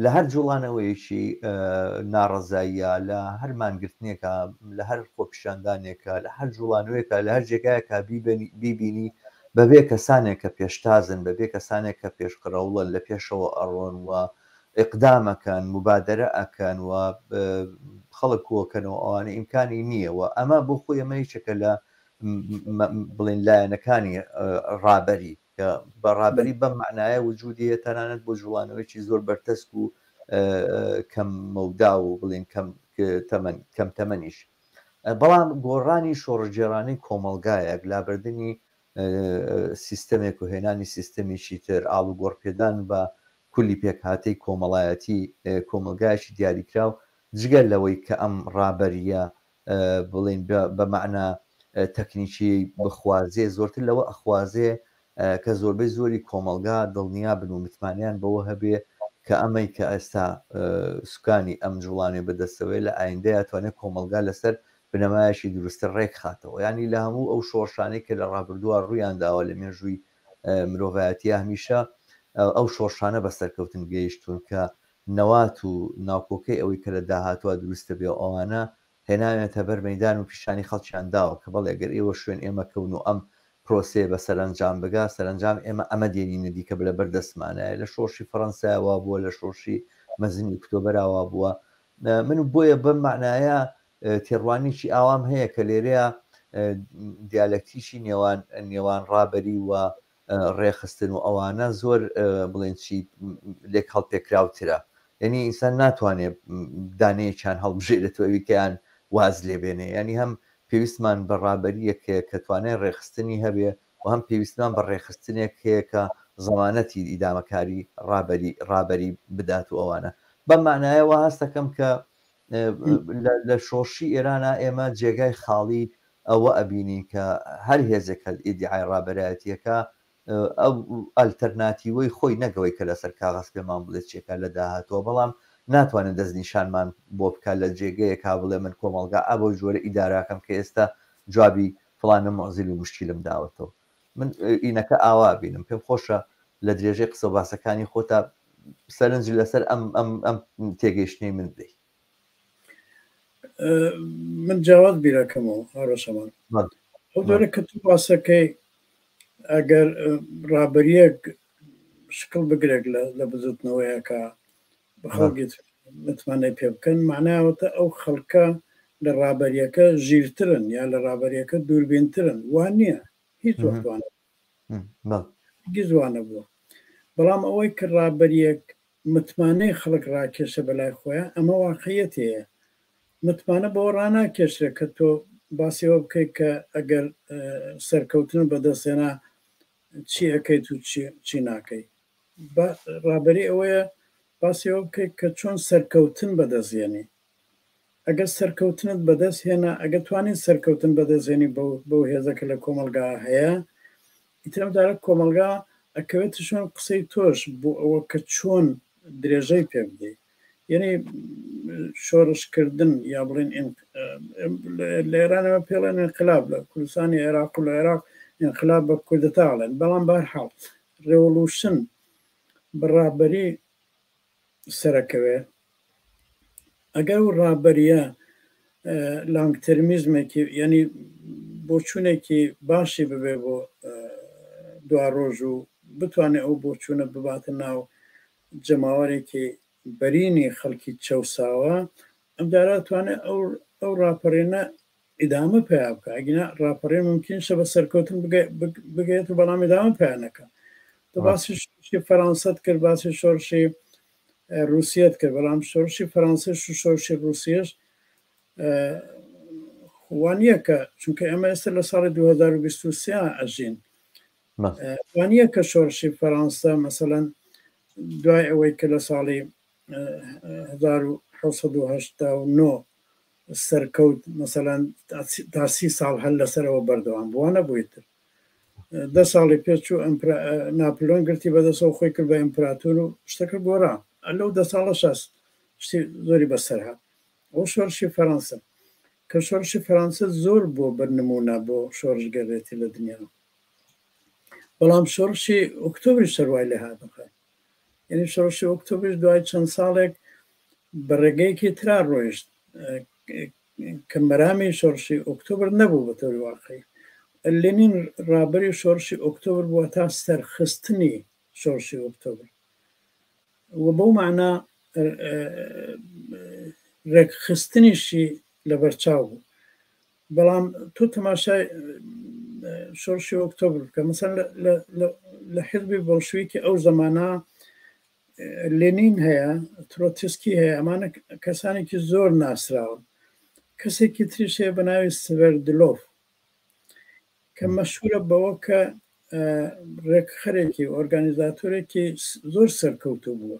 لە هەر جوڵانەوەیەکی ناڕەزاییە لە هەر مانگرتنێکە لە هەر خۆپیشاندانێکە لە هەر جوڵانەوەیەکە لە هەر جێگایەکە بیبینی بەبێ کەسانێک کە پێشتازن بەبێ کەسانێک کە پێشقرەوڵن لە پێشەوە ئەڕۆن و ئیقدام ئەکەن، موبادەرە ئەکەن و خەڵک کۆکەنەوە ئەوانە ئیمکانی نییە و ئەمە بۆ خۆی ئەمە یەکێکە لە بڵێن لایەنەکانی ڕابەری کە بە ڕابەری بەم مەعنایە وجودی هەیە تەنانەت بۆ جوڵانەوەیەکی زۆر بەرتەسک و کەم مەودا و بڵێن کەم تەمەن کەم تەمەنیش بەڵام گۆڕانی شۆڕشگێڕانەی کۆمەڵگایەک لابردنی سیستەمێک و هێنانی سیستەمێکی تر، ئاڵوگۆڕپێدان بە کولی پێکهاتەی کۆمەڵایەتی کۆمەڵگایەکی دیاریکراو، جگە لەوەی کە ئەم ڕابەرییە بڵێین بە مەعنا تەکنیکیی بخوازێ، زۆرتر لەوە ئەخوازێ کە زۆربەی زۆری کۆمەڵگا دڵنیا بن و متمانەیان بەوە هەبێ کە ئەمەی کە ئێستا سوکانی ئەم جوڵانەی بەدەستەوەیە لە ئایندەیا توانێت کۆمەڵگا لەسەر بنەمایەکی دروستتر ڕێکخاتەوە. یانی لە هەموو ئەو شۆڕشانەی کە لە ڕابردووە ڕوویان داوە لە مێژووی مرۆڤایەتییا هەمیشە ئەو شۆڕشانە بە سەرکەوتن گەیشتوون کە نەوات و ناوکۆکەی ئەوەی کە لە داهاتووە دروست دەبێ و ئەوانە هێناویانتە بەر مەیدان و پیشانی خەڵکیان داوە کە بەڵێ گەر ئێوە شوێن ئێمە کەون و ئەم پرۆسەیە بە سەرەنجام بگا سەرەنجام ئێمە ئەمە دێنینە دی کە لە بەر دەستمانایە. لە شۆڕشی فەڕەنسایا وا بووە، لە شۆڕشی مەزنی ئوکتۆبەرا وا بووە. من بۆیە بەم مەعنایە تێڕوانینێکی ئاوام هەیە کە لێرەیا دیالەکتیکی نێوان نێوان ڕابەری و ڕێکخستن و ئەوانە زۆر بڵێن چی لێک هەڵپێکراوترە. یعنی ئینسان ناتوانێت دانەیەکیان هەڵبژێرێتەوە ئەویکەیان واز لێ بێنێ. یعنی هەم پێویستمان بە ڕابەرییەک هەیە کە توانای ڕێکخستنی هەبێ و هەم پێویستمان بە ڕێکخستنێک هەیە کە زەمانەتی ئیدامەکاری ڕابەری ڕابەری بدات و ئەوانە. بەم مەعنایە وا هەست دەکەم کە لە شۆڕشی ئێرانا ئێمە جێگای خاڵی ئەوە ئەبینین کە هەر هێزێک کە ئیدیعای ڕابەرایەتییەکە ئەو ئەلتەرناتیوەی خۆی نەک ئەوەی کە لەسەر کاغەز پێمان بڵێ چیەکە لە داهاتووە بەڵام ناتوانێت دەستنیشانمان بۆ بکات لە جێگەیەکا بڵێ من کۆمەڵگا ئا بەو جۆرە ئیداراکەم کە ئێستا جوابی فڵانە موعزیل و موشکیلم داوەتەوە. من ئینەکە ئاوا بینم. پێم خۆشە لە درێژەی قسە و باسەکانی خۆتا سەرنج لەسەر ئەم ئەم ئەم تێگەیشتنەی من بدەی. من جیاواز بیرەکەمەوە هاوڕێ ئەو جۆرە کە تو باسەکەی ئەگەر ڕابەریەک شکڵ بگرێک لە بزوتنەوەیەکە بە خەڵکی متمانەی پێ بکەن معناوەتە ئەو خەڵکە لە ڕابەریەکە ژیرترن یا لە ڕابەریەکە دووربینترن وان نییە هیچ وەختوانە هەرگیز وا نەبووە. بەڵام ئەوەی کە ڕابەریەک متمانەی خەڵک ڕاکێشە بەلای خۆیا ئەمە واقعیەتێیە. متمانە بەوە ڕاناکێشرێ کە تۆ باسی ئەوە بکەیت کە ئەگەر سەرکەوتنت بەدەست هێنا چی ئەکەیت و چی ناکەی. ڕابەری ئەوەیە باسی ئەوە بکەیت کە چۆن سەرکەوتن بەدەست هێنی. ئەگەر سەرکەوتنت بەدەست هێنا، ئەگەر توانیت سەرکەوتن بەدەست هێنی بەو هێزە کە لە کۆمەڵگا هەیە، ئیتر ئەم جارە کۆمەڵگا ئەکەوێتە شوێن قسەی تۆش بۆ ئەوە کە چۆن درێژەی پێ بدەی. یعنی شۆڕشکردن یا بڵێن لە ئێرانەوە پێڵێن ئینقلاب، لە کوردستانی عێراق و لە عێراق ئینقلاب بە کودەتا ئەڵێن، بەڵام بەهەرحاڵ ڕێوڵوشن بە ڕابەری سەرەکەوێ ئەگەر ئەو ڕابەریە لانگ تەرمیزمێکی یعنی بۆچوونێکی باشی ببێ بۆ دواڕۆژ و بتوانێت ئەو بۆچوونە بباتە ناو جەماوەرێکی بەرینی خەڵکی چەوساوە ئەمجارە توانێت ئەو ئەو ڕاپەڕینە ئیدامە پیا بکە ئەگینا ڕاپەڕین ممکنشە بە سەرکەوتن بگەێت و بەڵام ئیدامە پیا نەکە تۆ باسی شۆڕشی فەرانسەت کرد باسی شۆڕشی ڕوسیەت کرد بەڵام شۆڕشی فەرانسەش و شۆڕشی ڕوسیەش وانە کە چونکە ئێمە ئێستا لە ساڵی 2023 ئەژین وانە کە شۆڕشی فەرانسە مەسەلەن دوای ئەوەی کە لە ساڵی 1989 سەرکەوت مەسەلەن تا سی ساڵ هەر لەسەرەوە بەردەوام بووە نەبووی تر دە ساڵی پێچوو ناپلۆن گرتی بەدەسەوە خۆی کرد بە ئیمپراتۆر و شتەکە گۆڕا لەو دە ساڵە شەست شتی زۆری بەسەر هات ئەو شۆڕشی فەرەنسا کە شۆڕشی فەرەنسا زۆر بۆ بەر نمونە بۆ شۆڕشگەرێتی لە دنیا بەڵام شۆڕشی ئۆکتۆبری سەروای لێ هاتەخە یعنی شۆڕشی ئۆکتۆبریش دوای چەند ساڵێک بە ڕێگەیەکی ترا ڕۆیشت کە مەرامی شۆڕشی ئۆکتۆبر نەبوو بە تۆری واقعی. لێنین ڕابەری شۆڕشی ئۆکتۆبر بووە تا سەرخستنی شۆڕشی ئۆکتۆبر و بەو مەعنا ڕێکخستنیشی لەبەرچاو بوو. بەڵام تۆ تەماشای شۆڕشی ئۆکتۆبر بکە مەسەن لە حزبی بۆڵشویکی ئەو زەمانە لێنین هەیە، ترۆتسکی هەیە، ئەمانە کەسانێکی زۆر ناسراون. کەسێکی تریش هەیە بە ناوی سڤێردلۆف کە مەشهورە بەوە کە ڕێکخەرێکی ئۆرگانیزاتۆرێکی زۆر سەرکەوتوو بووە.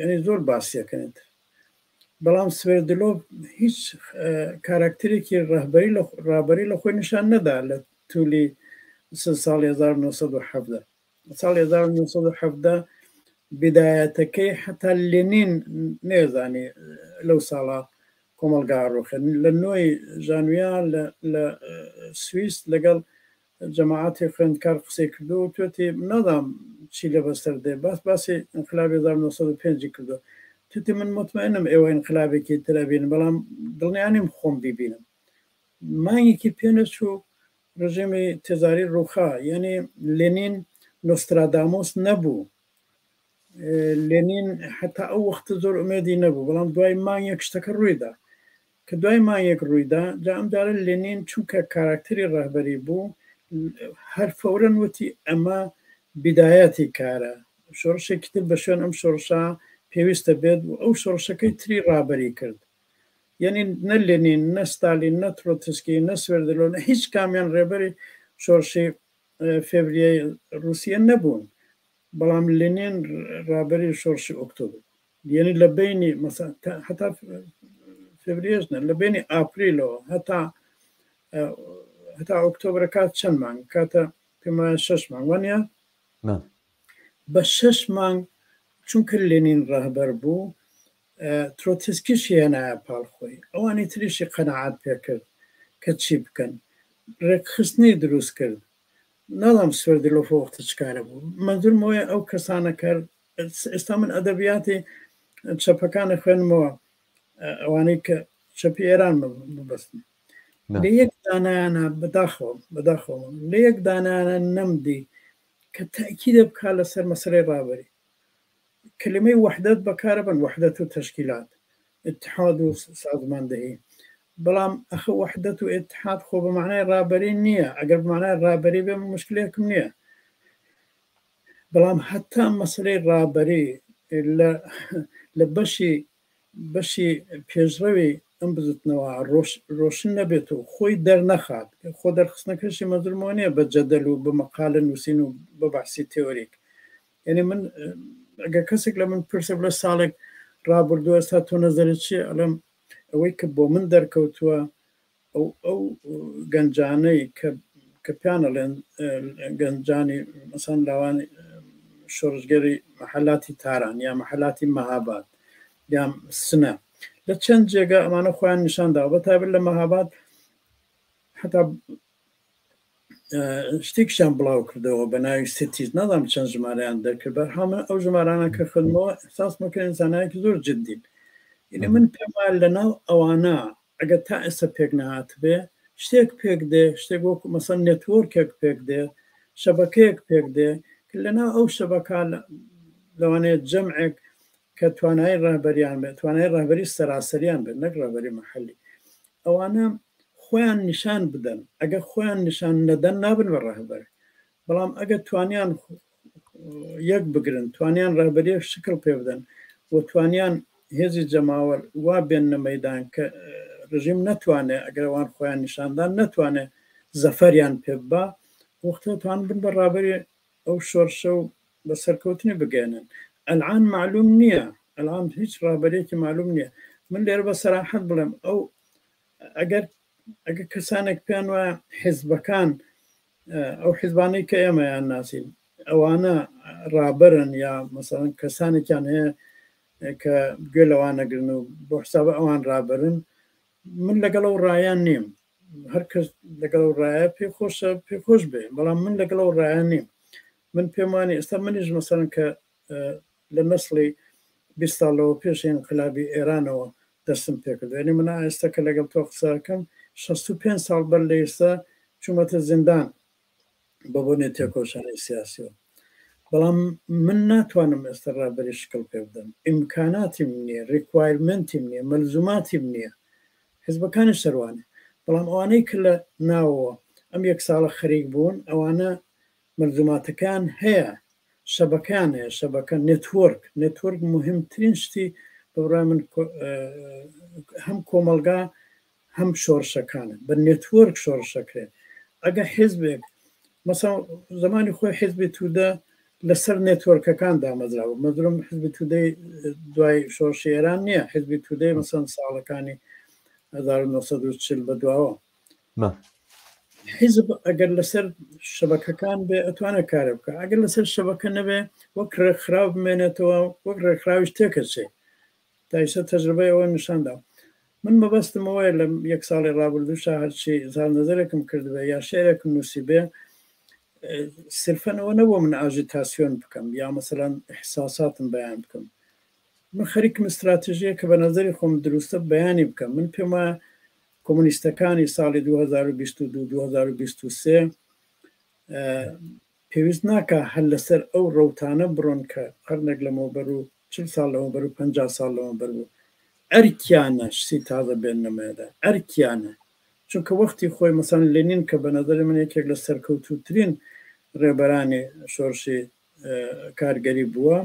یعنی زۆر باسیەکەنێت. بەڵام سڤێردلۆف هیچ کاراکتەرێکی ڕەهبەری لە ڕابەری لە خۆی نیشان نەدا لە تولی ساڵی 1970. ساڵی 1970 بیدایەتەکەی حتا لێنین نێزانی لەو ساڵە کۆمەڵگا ڕوخێن لە نۆی ژانویا لە سوئیس لەگەڵ جەماعەتی خوێندکار قسەی کردو و توێتی نازانم چی لە بەسەر دێ باس باسی ئینقلابی 1905 کردو توێتی من مطمئنم ئێوە ئینقلابێکی تر ئەبینن بەڵام دڵنیا نیم خۆم بیبینم. مانگێکی پێ نەچوو ڕژێمی تێزاری ڕووخا. یانی لێنین نۆسترادامۆس نەبوو. لێنین حتا ئەو وەختە زۆر ئومێدی نەبوو، بەڵام دوای مانگێک شتەکە ڕوویدا. کە دوای مانگێک ڕوویدا، جا ئەم جارە لێنین چونکە کاراکتەری ڕەهبەری بوو، هەر فەورەن وتی ئەمە بیدایەتی کارە، شۆڕشێکی تر بە شوێن ئەم شۆڕشە پێویستە بێت و ئەو شۆڕشەکەی تری ڕابەری کرد. یەنی نە لێنین، نە ستالین، نە ترۆتسکی، نە سوێردلۆ، نە هیچ کامیان ڕێبەری شۆڕشی فێڤریەی ڕووسیە نەبوون، بەڵام لێنین ڕابەری شۆڕشی ئۆکتۆبر بوو. یەنی لە بەینی مەسەن هەتا فێڤریەش نە، لە بەینی ئاپریلەوە هەتا هەتا ئۆکتۆبرە کات چەند مانگ کاتە پێم وایە شەش مانگ وانە؟ بە شەش مانگ چونکە لێنین ڕەهبەر بوو ترۆتسکیشی هێنایە پاڵ خۆی، ئەوانی تریشی قەناعەت پێکرد کە چی بکەن. ڕێکخستنی دروست کرد. ناڵێم سڤێردلۆف ئەو وەختە چ کارە بوو. مەنزورم ئەوەیە ئەو کەسانە کە ئێستا من ئەدەبیاتی چەپەکان ئەخوێنمەوە، ئەوانەی کە چەپی ئێران مەبەستم. لە یەک دانایانە بەداخەوە بەداخەوە لە یەک دانایانە نەمدی کە تەئکیدە بکا لەسەر مەسەلەی ڕابەری. کلمەی وەحدەت بەکارەبەن، وەحدەت و تەشکیلات، ئیتحاد و سازماندهی، بەڵام ئەخ وەحدەت و ئیتحاد خۆ بە مەعنای ڕابەری نییە، ئەگەر بە مەعنای ڕابەری بێ من مشکلێکم نییە، بەڵام هەتا مەسەلەی ڕابەری لە لە بەشی بەشی پێشڕەوی ئەم بزوتنەوە ڕۆشن نەبێت و خۆی دەرنەخات، خۆ دەرخستنەکەشی مەزرمەوە نییە بە جەدەل و بە مەقالە نووسین و بە بەحسی تێۆریک. یعنی من ئەگەر کەسێک لە من پرسە بڵێ ساڵێک ڕابردووە ئێستا تۆ نەزەرت چییە؟ ئەڵێم ئەوەی کە بۆ من دەرکەوتووە ئەو ئەو گەنجانەی کە کە پێیان ئەڵێن گەنجانی مەسەن لاوانی شۆڕشگێڕی مەحەلاتی تاران یا مەحەلاتی مەهاباد یا سنە لە چەند جێگا ئەمانە خۆیان نیشان داوە بە تایبەت لە مەهاباد حتا شتێکیان بڵاو کردەوە بە ناوی ستیز نازانم چەند ژمارەیان دەرکرد بەرحاڵ من ئەو ژمارانە کە خوێندمەوە ئیحساسمە کرد ئینسانایەکی زۆر جدین یعنی من پێم وایە لەناو ئەوانە ئەگەر تا ئێستا پێک نەهاتبێ شتێک پێک دێ شتێک وەکو مەسەن نێتوۆرکێک پێک دێ شەبەکەیەک پێک دێ کە لەناو ئەو شەبەکە لەوانەیە جەمعێک کە توانای ڕەهبەریان بێت توانای ڕەهبەری سەراسەریان بێت نەک ڕەهبەری مەحەلی ئەوانە خۆیان نیشان بدەن ئەگەر خۆیان نیشان نەدەن نابن بە ڕەهبەر بەڵام ئەگەر توانیان یەک بگرن توانیان ڕەهبەریەک شکڵ پێ بدەن و توانیان هێزی جەماوەر وا بێننە مەیدان کە ڕژیم نەتوانێت ئەگەر ئەوان خۆیان نیشاندان نەتوانێت زەفەریان پێ ببا وەختە توان بن بە ڕابەری ئەو شۆرشە و بە سەرکەوتنی بگەێنن ئەلعان معلوم نییە ئەلان هیچ ڕابەرێکی معلوم نییە من لێرە بە سەراحەت بڵێم ئەو ئەگەر ئەگەر کەسانێک پێیان وایە حیزبەکان ئەو حیزبانەی کە ئێمەیان ناسین ئەوانە ڕابەرن یا مەسەڵەن کەسانێکیان هەیە کە گوێ لەوان نەگرن و بۆ حسابە ئەوان ڕابەرن من لەگەڵ ئەو ڕایان نیم هەر کەس لەگەڵ ئەو ڕایە پێ خۆشە پێ خۆش بێ بەڵام من لەگەڵ ئەو ڕایان نیم من پێم وانی ئێستا منیش مەسەڵەن کە لە نەسڵی 20 ساڵ لەوە پێش ئینقلابی ئێرانەوە دەستم پێکرد یعنی من ئێستا کە لەگەڵ تۆ قسە ئەکەم 65 ساڵ بەر لە ئێستا چوومەتە زیندان بە بۆنەی تێکۆشانی سیاسیەوە بەڵام من ناتوانم ئێستا ڕابەری شکڵ پێ بدەم ئیمکاناتیم نییە ریکوایرمنتیم نییە مەلزوماتیم نییە حزبەکانیش سەروانێ بەڵام ئەوانەی کە لە ناوەوە ئەم یەک ساڵە خەریک بوون ئەوانە مەلزوماتەکەیان هەیە شەبەکەیان هەیە شەبەکە نێتوۆرک نێتوۆرک مهمترین شتی بە بڕوای من هەم کۆمەڵگا هەم شۆڕشەکانە بە نێتوۆرک شۆڕشەکرێت ئەگە حیزبێک مەسا زمانی خۆی حیزبی تودە لەسەر نێتوۆرکەکان دامەزراوە مەزرم حزبی تودەی دوای شۆڕشی ئێران نییە حزبی تودەی مەسەن ساڵەکانی 1940 بەدواوە. حیزب ئەگەر لەسەر شەبەکەکان بێ ئەتوانێت کارە بکە، ئەگەر لەسەر شەبەکە نەبێ وەک ڕێکخراو بمێنێتەوە، وەک ڕێکخراویش تێکەچێ. تا ئیستا تەجربەی ئەوە نیشان دا. من مەبەستم ئەوەیە لەم یەک ساڵی ڕابردووشا هەرچی ئیزهار نەزەرێکم کردبێ یا شعرێکم نووسیبێ سرفەن ئەوە نەبووە من ئاژیتاسیۆن بکەم یا مەسەلەن ئیحساساتم بەیان بکەم. من خەریکم ستراتژییەک کە بە نەزەری خۆم دروستە بەیانی بکەم. من پێم وایە کۆمۆنیستەکانی ساڵی 2022 2023 پێویست ناکا هەر لەسەر ئەو ڕەوتانە بڕۆن کە قەرنێک لەمەوبەر و 40 ساڵ لەمەوبەر و 50 ساڵ لەمەوبەر بوو. ئەرکیانە شتی تازە بێننە مەیدان، ئەرکیانە. چونکە وەختی خۆی مەسەلەن لێنین کە بە نەزەری من یەکێک لە سەرکەوتووترین ڕێبەرانی شۆڕشی کارگەری بووە،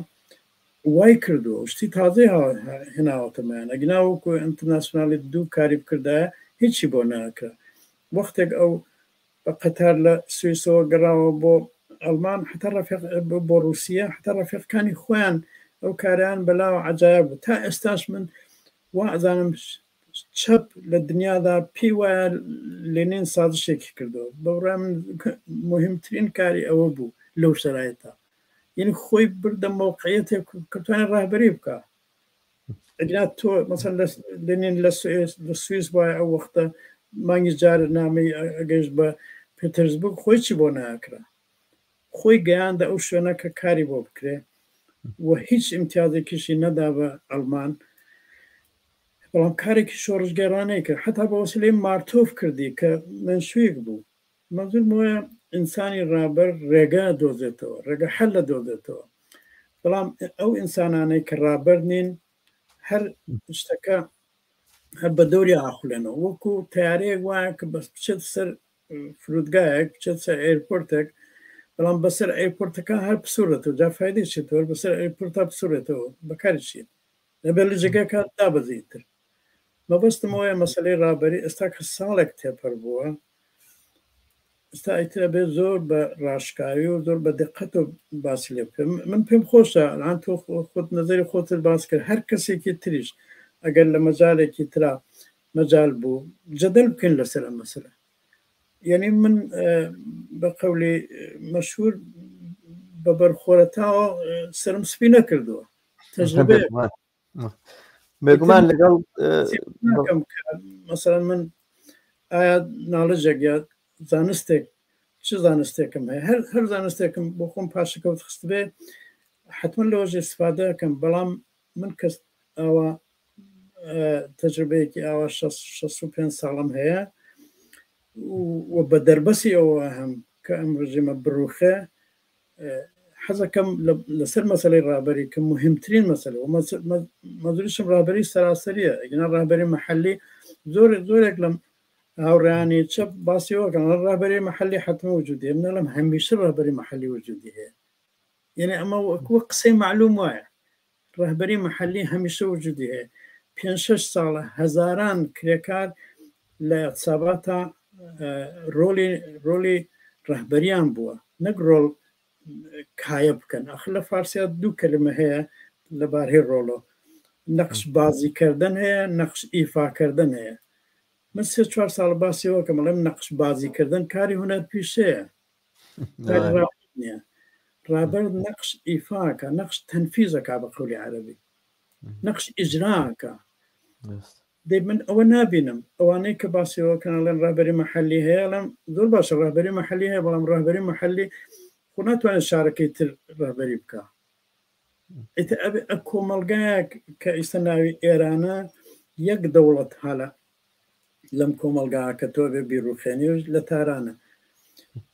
وای کردووە و شتی تازەی هێناوەتە مەیان. ئەگینا وەکو ئینترناسیۆنالی دوو کاری بکردایە هیچی بۆ نەئەکرا. وەختێک ئەو بە قەتار لە سویسەوە گەڕاوە بۆ ئەڵمان حتا ڕەفیق بۆ ڕووسیە حتا ڕەفیقەکانی خۆیان ئەو کارەیان بەلاوە عەجایب بوو. تا ئێستاش من وا ئەزانم چەپ لە دنیادا پێی وایە لێنین سازشێکی کردەوە. بە بڕوای من موهیمترین کاری ئەوە بوو لەو شەرایتە. یعنی خۆی بردە مەوقعیەتێک کە توانێت ڕەهبەری بکا. ئەگینا تۆ مەسەن لێنین لە سوئیس وایە ئەو وەختە مانگی جار نامەی ئەگەیشت بە پێتەرزبورگ خۆی چی بۆ ناکرا. خۆی گەیاندە ئەو شوێنە کە کاری بۆ بکرێ و هیچ ئیمتیازێکیشی نەدا بە ئەڵمان. بەڵام کارێکی شۆڕشگێڕانەی کرد. حەتا بە وەسیلەی مارتۆف کردی کە مەنشویک بوو. مەنزورم ئەوەیە ئینسانی ڕابەر ڕێگە دۆزێتەوە، ڕێگە حەل دۆزێتەوە. بەڵام ئەو ئینسانانەی کە ڕابەر نین هەر شتەکە هەر بە دەوری ئاخولێنەوە. وەکو تەیارەیەک وایە کە بەس بچێت سەر فرودگایەک، بچێت سەر ئەیرپۆرتێک، بەڵام بەسەر ئەیرپۆرتەکە هەر پسوڕێتەوە. جا فایدەی چیە تۆ هەر بەسەر ئەیرپۆرتا پسوڕێتەوە، بەکاری چیت؟ دەبێت لە جێگاکە دابەزیتر. مەبەستم ئەوەیە مەسەلەی ڕابەری ئێستا کە ساڵێک تێپەر بووە، ئێستا ئیتر ئەبێت زۆر بە ڕاشکاوی و زۆر بە دقەت و باسی لێ بکەم. من پێم خۆشە الان تۆ خۆت نەزەری خۆتت باس کرد، هەر کەسێکی تریش ئەگەر لە مەجالێکی ترا مەجال بوو جەدەل بکەین لەسەر ئەم مەسەلە. یعنی من بە قەولی مەشهور بە بەرخۆرەتاوە سەرم سپی نەکردووە. تەجربەیە. بێگومان لەگەڵ مەسەلەن من ئایا ناڵجێک یا زانستێک چ زانستێکم هەیە هەر هەر زانستێکم بۆ خۆم پاشەکەوت خستبێ حتمما لەوەش استفادە ئەکەم بەڵام من کەس ئاوا تەجربەیەکی ئاوا 65 ساڵم هەیە و بە دەربەسی ئەوە هەم کە ئەم ڕژێمە بڕوخێ حەزەکەم لەسەر مەسەلەی ڕابەری کە مهمترین مەسەلە و مەزوریشم ڕابەری سەراسەریە ئەگینا ڕابەری محلی زۆر زۆرێک لەم هاوڕیانی چەپ باسی وەکەن ڕابەری محلی حتممە وجودی هەیە من لەم هەمیشە ڕابەری محلی وجودی هەیە یعنی ئەمە وەکو قسەی معلوم وایە ڕەهبەری مەحەلی هەمیشە وجودی هەیە. پێنج شەش ساڵە هەزاران کرێکار لە ئیعتساباتا ڕۆڵی ڕۆڵی ڕەهبەریان بووە نەک ڕۆڵ کایە بکەن. ئاخر لە فارسیا دوو کەلمە هەیە لە بارەی ڕۆڵۆ، نەقش بازی کردن هەیە، نەقش ئیفا کردن هەیە. من سێ چوار ساڵە باسی ئەوە کەم ئەڵێم نەقش بازی کردن کاری هونەرپیشەیە. ڕابەر نەقش ئیفاکە نەقش تەنفیزەکە بە قەولی عەرەبی نەقش ئیجراکە دەی من ئەوە نابینم ئەوانەی کە باسیەوە کەناڵێن ڕابەری محلی هەیە لەم زۆر باشە ڕابەری محلی هەیە بەڵام ڕابەری محلی خۆ ناتوانێت شارەکەی تر ڕابەری بکە ئیتر ئەبێ ئە کۆمەڵگایەک کە ئیستا ناوی ئێرانە یەک دەوڵەت هالە لەم کۆمەڵگا کە تۆ بێ بیڕوخێنی و لە تارانە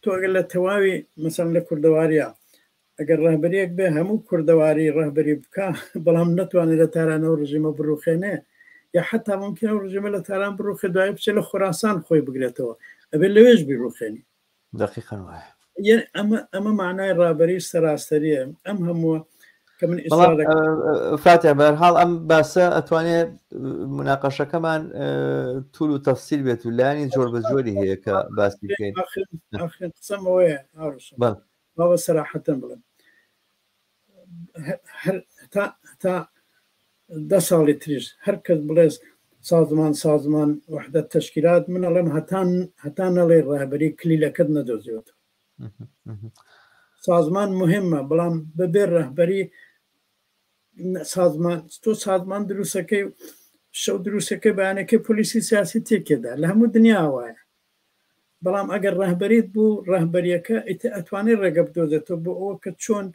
تۆ ئەگەر لە تەواوی مەسەن لە کوردەواریە ئەگەر ڕەهبەریەک بێ هەموو کوردەواری ڕەهبەری بکا بەڵام نەتوانێت لە تارانەوە ڕژیمە بڕوخێنێ یا حتا ممکنە ئەو ڕژیمە لە تاران بڕوخێ دوای بچێ لە خۆراسان خۆی بگرێتەوە ئەبێ لەوێش بیڕوخێنی دقیقا وایە. یەعنی ئەمە ئەمە معنای ڕابەری سەراسەریە ئەم هەمووە کە من ئیسرار دەکەم. فاتح بەرحاڵ ئەم باسە ئەتوانێ مناقەشەکەمان طول و تەفسیل بێت و لایەنی جۆر بە جۆری هەیە کە باسی بکەین. ئاخرین قسەم ئەوەیە ئاڕشم با بە سەراحەتەن بڵێم هەر تا تا دە ساڵی تریش هەر کەس بڵێ سازمان سازمان وحدەت تەشکیلات من ئەڵێم هەتا هەتا نەڵێ ڕەهبەری کلیلەکەت نەدۆزیوەتەوە. سازمان مهمە بەڵام بەبێ ڕەهبەری سازمان تۆ سازمان دروستەکەی شەو دروستەکەی بەیانەکەی پۆلیسی سیاسی تێکێدا لە هەموو دنیا وایە بەڵام ئەگەر ڕەهبەریت بوو ڕەهبەریەکە ئیتر ئەتوانێت ڕێگە بدۆزێتەوە بۆ ئەوە کە چۆن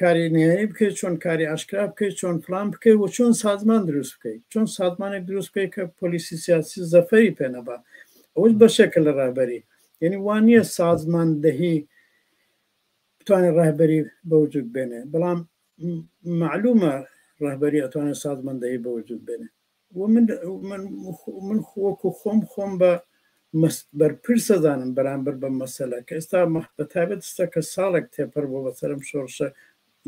کاری نهێنی بکەیت چۆن کاری ئاشکرا بکەیت چۆن فلان بکەیت و چۆن سازمان دروست بکەیت چۆن سازمانێک دروست بکەیت کە پۆلیسی سیاسی زەفەری پێ نەبا ئەوەش بەشێکە لە ڕەهبەری یعنی وان نییە سازماندەهی بتوانێت ڕەهبەری بە وجود بێنێ بەڵام مەعلومە ڕەهبەری ئەتوانێت سازماندەهی بە وجود بێنێ و من من من وەکو خۆم خۆم بە بەرپرس ئەزانم بەرامبەر بەم مەسەلە کە ئێستا بە تایبەت ئێستا کە ساڵێک تێپەر بووە بەسەر ئەم شۆڕشە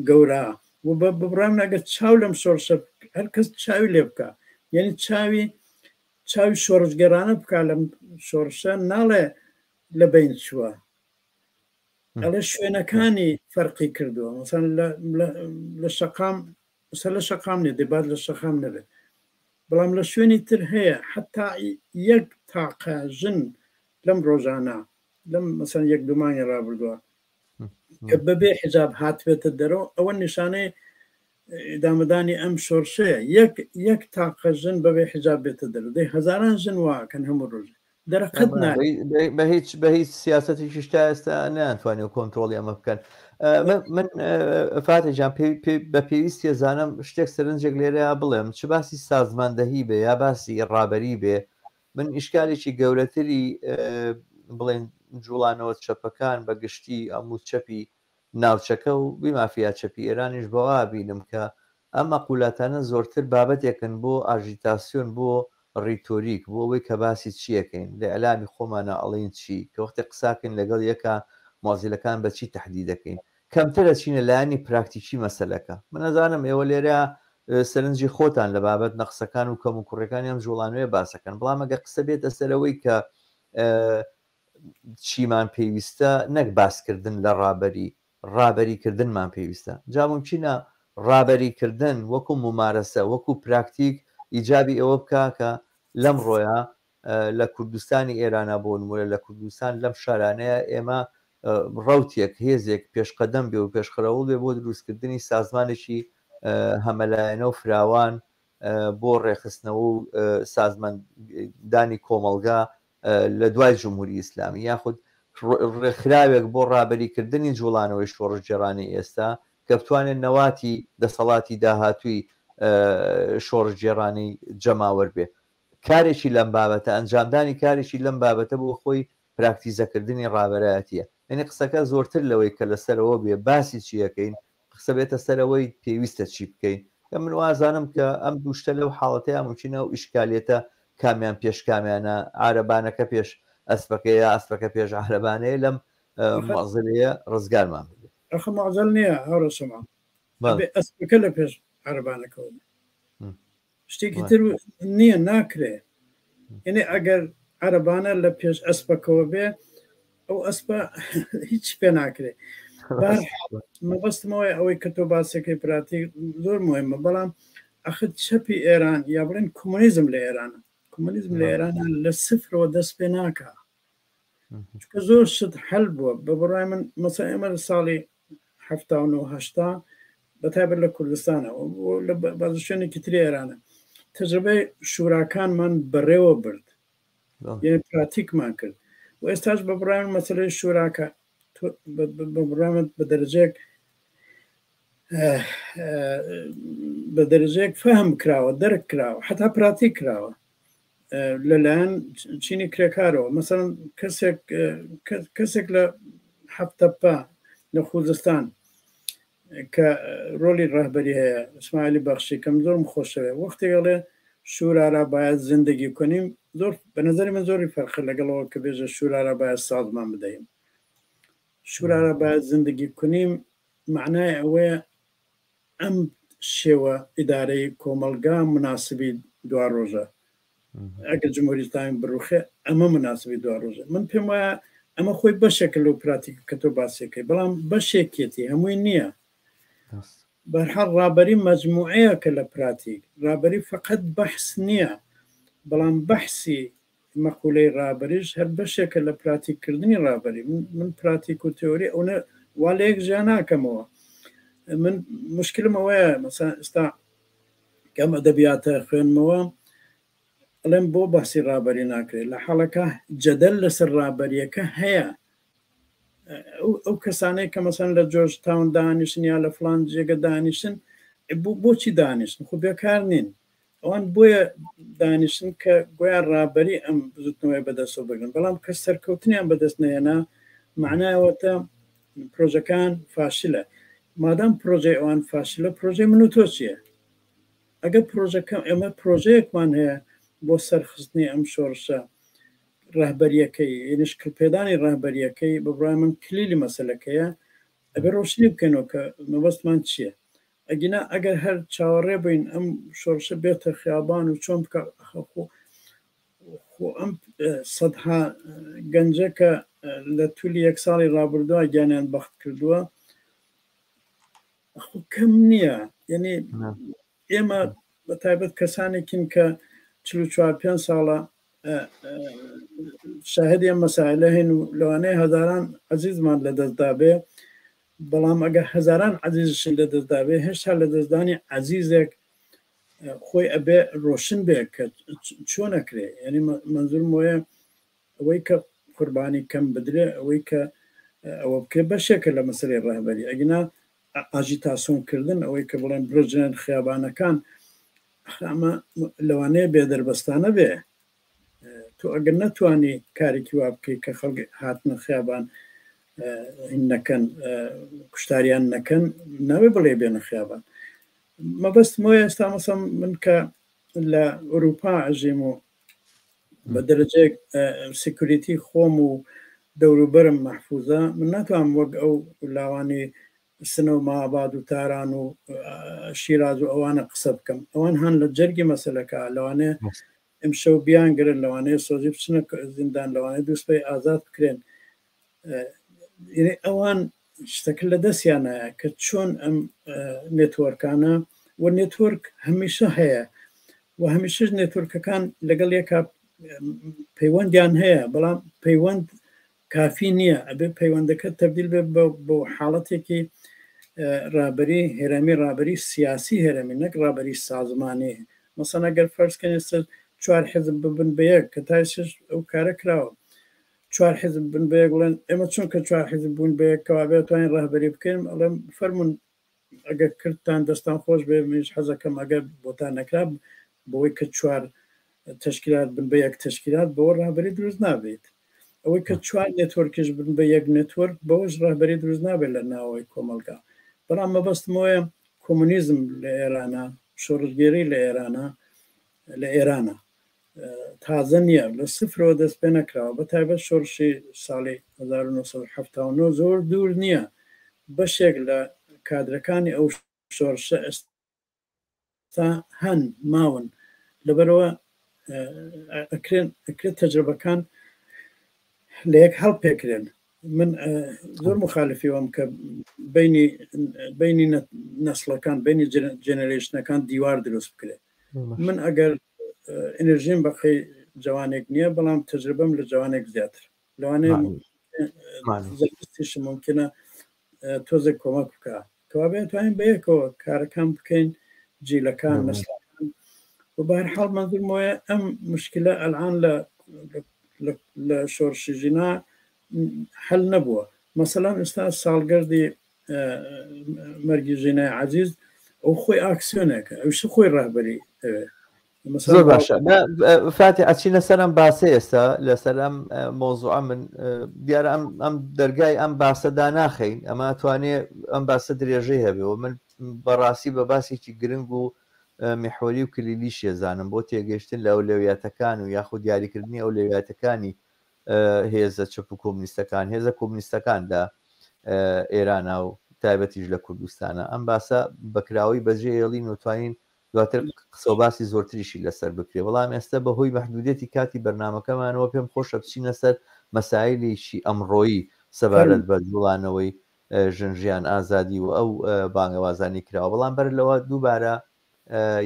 گەورە و بە بڕوای من ئەگەر چاو لەم شۆڕشە هەر کەس چاوی لێ بکا یعنی چاوی چاوی شۆڕشگێڕانە بکا لەم شۆڕشە ناڵێ لە بین چووە ئەڵێ شوێنەکانی فەرقی کردووە مەسەن لە شەقام سەر لە شەقام نیە دەی باس لە شەقام نەبێت بەڵام لە شوێنی تر هەیە حتا یەک تاقە ژن لەم ڕۆژانە لەم مەسەن یەک دوو مانگی ڕابردووە کە بەبێ حجاب هاتبێتە دەرەوە ئەوە نیشانەی ئیدامەدانی ئەم شۆرشەیە یەک یەک تاقە ژن بەبێ حجاب بێتە دەرەوە دەی هەزاران ژن واکەن هەموو ڕۆژێ دەرەقەت نا بە هیچ بە هیچ سیاسەتێکیش تا ئێستا نەیانتوانی و کۆنترۆڵی ئەمە بکەن من فاتح جان بە پێویستی زانم شتێک سەرنجێک لێرەیا بڵێم چ باسی سازماندەهی بێ یا باسی ڕابەری بێ من ئیشکالێکی گەورەتری بڵێن جوڵانەوە چەپەکان بە گشتی ئەم و چەپی ناوچەکە و بیمافیا چەپی ئێرانیش بەوە بینم کە ئەم مەقولاتانە زۆرتر بابەتێکن بۆ ئاژیتاسیۆن، بۆ ڕیتۆریک، بۆ ئەوەی کە باسی چییەکەین، لە ئیعلامی خۆمانا ئەڵێین چی، کە وەختێ قساکەین لەگەڵ یەکا موعزیلەکان بە چی تەحدیدەکەین، کەمتر ئەچینە لایەنی پراکتیکی مەسەلەکە. من ئەزانم ئێوە لێرە سەرنجی خۆتان لە بابەت نەقسەکان و کەموکوڕیەکانی ئەم جوڵانەوەیە باسەکەن، بەڵام ئەگەر قسە بێتە سەر ئەوەی کە چیمان پێویستە نەک باسکردن لە ڕابەری، ڕابەری کردنمان پێویستە. جا مومکینە ڕابەری کردن وەکو مومارەسە، وەکو پراکتیک ئیجابی ئەوە بکا کە لەمڕۆیا لە کوردستانی ئێرانا بۆ نموونە لە کوردستان لەم شارانەیا ئێمە ڕەوتێک، هێزێک پێشقەدەم بێ و پێشقەرەوڵ بێ بۆ دروستکردنی سازمانێکی هەمەلایەنە و فراوان بۆ ڕێکخستنەوە و سازماندانی کۆمەڵگا لە دوای جمهوری ئیسلامی یاخود ڕێکخراوێک بۆ ڕابەریکردنی جوڵانەوەی شۆڕشگێڕانەی ئێستا کە بتوانێت نەواتی دەسەڵاتی داهاتووی شۆڕشگێڕانەی جەماوەر بێ. کارێکی لەم بابەتە، ئەنجامدانی کارێکی لەم بابەتە بۆ خۆی پراکتیزەکردنی ڕابەرایەتییە. یانی قسەکە زۆرتر لەوەی کە لەسەرەوە بێ باسی چی ئەکەین، قسە بێتە سەر ئەوەی پێویستە چی بکەین. کە من وازانم کە ئەم دوو شتە لەو حاڵەتەیا مومکینە ئەو ئیشکالیەتە کامیان پێش کامیانە، عارەبانەکە پێش ئەسپەکەیە یا ئەسپەکە پێش عارەبانەیە لەم موعزەلەیە ڕزگارمان ببێت. ئەخە موعزەل نییە هاوڕێ سۆمان، ئەبێ ئەسپەکە لە پێش عارەبانەکەوە بێ. شتێکی تر نییە ناکرێ یعنی ئەگەر عەرەبانە لە پێش ئەسپەکەوە بێ ئەو ئەسپە هیچ پێ ناکرێ مەبەستمەوەی ئەوەی کە تۆ باسەکەی پراتیک زۆر مهمە بەڵام ئەخر چەپی ئێران یا بڵێن کۆمۆنیزم لە ئێرانە کۆمۆنیزم لە ئێران لە سفرەوە دەست پێ ناکە چونکە زۆر شت هەل بووە بە بڕای من مەسە ئێمە لە ساڵی 79 هەشتا بە تایبەت لە کوردستانە لە بەز شوێنێکی تری ئێرانە تەجربەی شوراکانمان بەڕێوە برد یعنی پراتیکمان کرد و ئێستاش بە بڕای من مەسەلەی شوراکە بە بڕای من بە دەرەجەیەک بە دەرەجەیەک فەهم کراوە دەرک کراوە حتا پراتیک کراوە لەلایەن چینی کرێکارەوە مەسەن کەسێک کەسێک لە هەفتەپە لە خوزستان کە ڕۆلی ڕەهبەری هەیە ئیسماعیلی بەخشی کەم زۆرم خۆشەوێ وەختێک ئەڵێ شورارا باید زندگی کنیم زۆر بە نظری من زۆری فەرقە لەگەڵەوە کە بێژە شورارا باید سازمان بدەین شورارا باید زندگی کنیم معنای ئەوەیە ئەم شێوە ئیدارەی کۆمەڵگا مناسبی دواڕۆژە. ئەگەر جمهوری ئیسلامی بڕوخێ ئەمە مناسبی دواڕۆژە. من پێم وایە ئەمە خۆی بەشێکە لەو پراتیکە کە تۆ باسیەکەی، بەڵام بەشێکێتی هەمووی نییە. بەرحاڵ ڕابەری مەجموعەیەکە لە پراتیک، ڕابەری فەقەت بەحس نییە. بەڵام بەحسی مەقولەی ڕابەریش هەر بەشێکە لە پراتیک کردنی ڕابەری. من پراتیک و تێۆری ئەونە وا لە یەک جیا ناکەمەوە. من مشکلم ئەوەیە مەسەلەن ئێستا کە ئەم ئەدەبیاتە خوێنمەوە ئەڵێم بۆ باسی ڕابەری ناکرێت لە حاڵەکە جەدەل لەسەر ڕابەریەکە هەیە. ئەو کەسانەی کە مەسەن لە جۆرج تاون دانیشن یا لە فلان جێگە دانیشن بۆچی دانیشن؟ خۆ بێکار نین. ئەوان بۆیە دانیشن کە گۆیا ڕابەری ئەم بزوتنەوەی بەدەستەوە بگرن، بەڵام کە سەرکەوتنیان بەدەست نەهێنا معنای ئەوەتە پرۆژەکان فاشلە. مادام پرۆژەی ئەوان فاشلە پرۆژەی من و تۆ چییە؟ ئەگەر پرۆژەکە ئێمە پرۆژەیەکمان هەیە بۆ سەرخستنی ئەم شۆڕشە ڕەهبەریەکەی، یعنی شکڵپێدانی ڕەهبەریەکەی، بە بڕوای من کلیلی مەسەلەکەیە. ئەبێ ڕۆشنی بکەینەوە کە مەبەستمان چییە. ئەگینا ئەگەر هەر چاوەڕێ بین ئەم شۆڕشە بێتە خیابان و چۆن بکە، خۆ ئەم سەدها گەنجە کە لە تولی یەک ساڵی ڕابردووە گیانیان بەخت کردووە خۆ کەم نییە. یعنی ئێمە بە تایبەت کەسانێکین کە 44 پێ ساڵە شاهدی ئەم مەسائلە هەین و لەوانەیە هەزاران عەزیزمان لەدەستدا بێ، بەڵام ئەگەر هەزاران عەزیزشی لەدەستدا بێ هێشتا لەدەستدانی عەزیزێک خۆی ئەبێ ڕۆشن بێ کە چۆن ئەکرێ. یعنی منظورم وەیە ئەوەی کە قوربانی کەم بدرێ، ئەوەی کە ئەوە بکرێ بەشێکە لە مەسەلەی ڕەهبەری. ئەگینا ئاژیتاسۆن کردن، ئەوەی کە بڵێن بڕژێن خیابانەکان، ئەمە لەوانەیە بێدەربەستانە بێ. تۆ ئەگەر نەتوانی کارێکی وا بکەیت کە خەڵک هاتنە خیابان هین نەکەن، کوشتاریان نەکەن، ناوێ بڵێ بێنە خیابان. مەبەستم ئەوەیە ئێستا مەسەڵەن من کە لە ئەوروپا ئەژیم و بە دەرەجەیەک سیکوریتی خۆم و دەوروبەرم مەحفوزە، من ناتوانم وەک ئەو لاوانی سنە و ماباد و تاران و شیراز و ئەوانە قسە بکەم. ئەوان هەن لە جەرگی مەسەلەکە، لەوانەیە ئەمشەو بیانگرن، لەوانەیە سۆزی بچنە زیندان، لەوانەیە دووسبەی ئازاد بکرێن. یعنی ئەوان شتەکە لە دەستیانایە کە چۆن ئەم نێتۆرکانە و نێتۆرک هەمیشە هەیە و هەمیشەش نێتۆرکەکان لەگەڵ یەکا پەیوەندیان هەیە، بەڵام پەیوەند کافی نییە، ئەبێ پەیوەندەکە تەبدیل بێ بۆ حاڵەتێکی ڕابەری هێرەمی، ڕابەری سیاسی هێرەمی، نەک ڕابەری سازمانی. مەسەن ئەگەر فەرز کەین ئێستا چوار حزب ببن بە یەک، کە تا ئێستاش ئەو کارە کراوە، چوار حزب بن بە یەک، بڵێن ئێمە چونکە چوار حزب بوون بە یەک کەوابێ توانین ڕەهبەری بکەین، ئەڵێم فەرمونون ئەگەر کردتان دەستان خۆش بێ، منیش حەزەکەم ئەگەر بۆتان نەکرا بەوەی کە چوار تەشکیلات بن بە یەک تەشکیلات بەوە ڕەهبەری دروست نابێت. ئەوەی کە چوار نێتۆرکیش بن بە یەک نێتۆرک بەوەش ڕەهبەری دروست نابێت لە ناوەوەی کۆمەڵگا. بەڵام مەبەستم ئەوەیە کۆمۆنیزم لە ئێرانە، شۆڕشگێری لە ئێرانە، لە ئێرانە تازە نییە، لە سفرەوە دەست پێ نەکراوە. بە تایبەت شۆڕشی ساڵی 1979 زۆر دوور نییە، بەشێک لە کادرەکانی ئەو شۆڕشە ئێستا هەن ماون، لەبەرەوە ئەکرێن ئەکرێت تەجربەکان لە یەک هەڵپێکرێن. من زۆر مخالفی وام کە بینی بینی نەسڵەکان بینی جێنەرەیشنەکان دیوار دروست بکرێت. من ئەگەر ئەنرژیم بەقەی جوانێک نییە، بەڵام تەجربەم لە جوانێک زیاتر، لەوانەیە زانستیشم ممکنە تۆزێک کۆمەک بکە. کەوابێ توانین بە یەکەوە کارەکان بکەین، جیلەکان، نەسلەکان. و بە هەر حاڵ مەنزورم وایە ئەم مشکلە ئەلعان لە لە شۆڕشی ژینا حل نەبووە. مەسەلەن ئێستا ساڵگەردی مەرگی ژینای عەزیز ئەو خۆی ئاکسیۆنێکە، ئەویش خۆی ڕەهبەری ئەوێ. زۆر باشە فاتی، ئەچینە سەر ئەم باسە ئێستا لەسەر ئەم مۆزوعە. من دیارە ئەم ئەم دەرگای ئەم باسەدا ناخەین، ئەمە توانێ ئەم باسە درێژەی هەبێ و من بەڕاستی بە باسێکی گرنگ و میحوەری و کلیلی شێزانم بۆ تێگەیشتن لە ئەولەویاتەکان و یاخود دیاریکردنی ئەولەویاتەکانی هێزە چەپ و کۆمنیستەکان، هێزە کۆمنیستەکان لە ئێرانە و تایبەتیش لە کوردستانە. ئەم باسە بەکراوەی بەجێ هێڵین و توانین دواتر قسە و باسی زۆرتریشی لەسەر بکرێ، بەڵام ئێستا بە هۆی مەحدودیەتی کاتی بەرنامەکەمانەوە پێم خۆشە بچینە سەر مەسایلێکی ئەمڕۆیی سەبارەت بە جوڵانەوەی ژن ژیان ئازادی و ئەو بانگەوازانی کراوە. بەڵام بەر لەوە دووبارە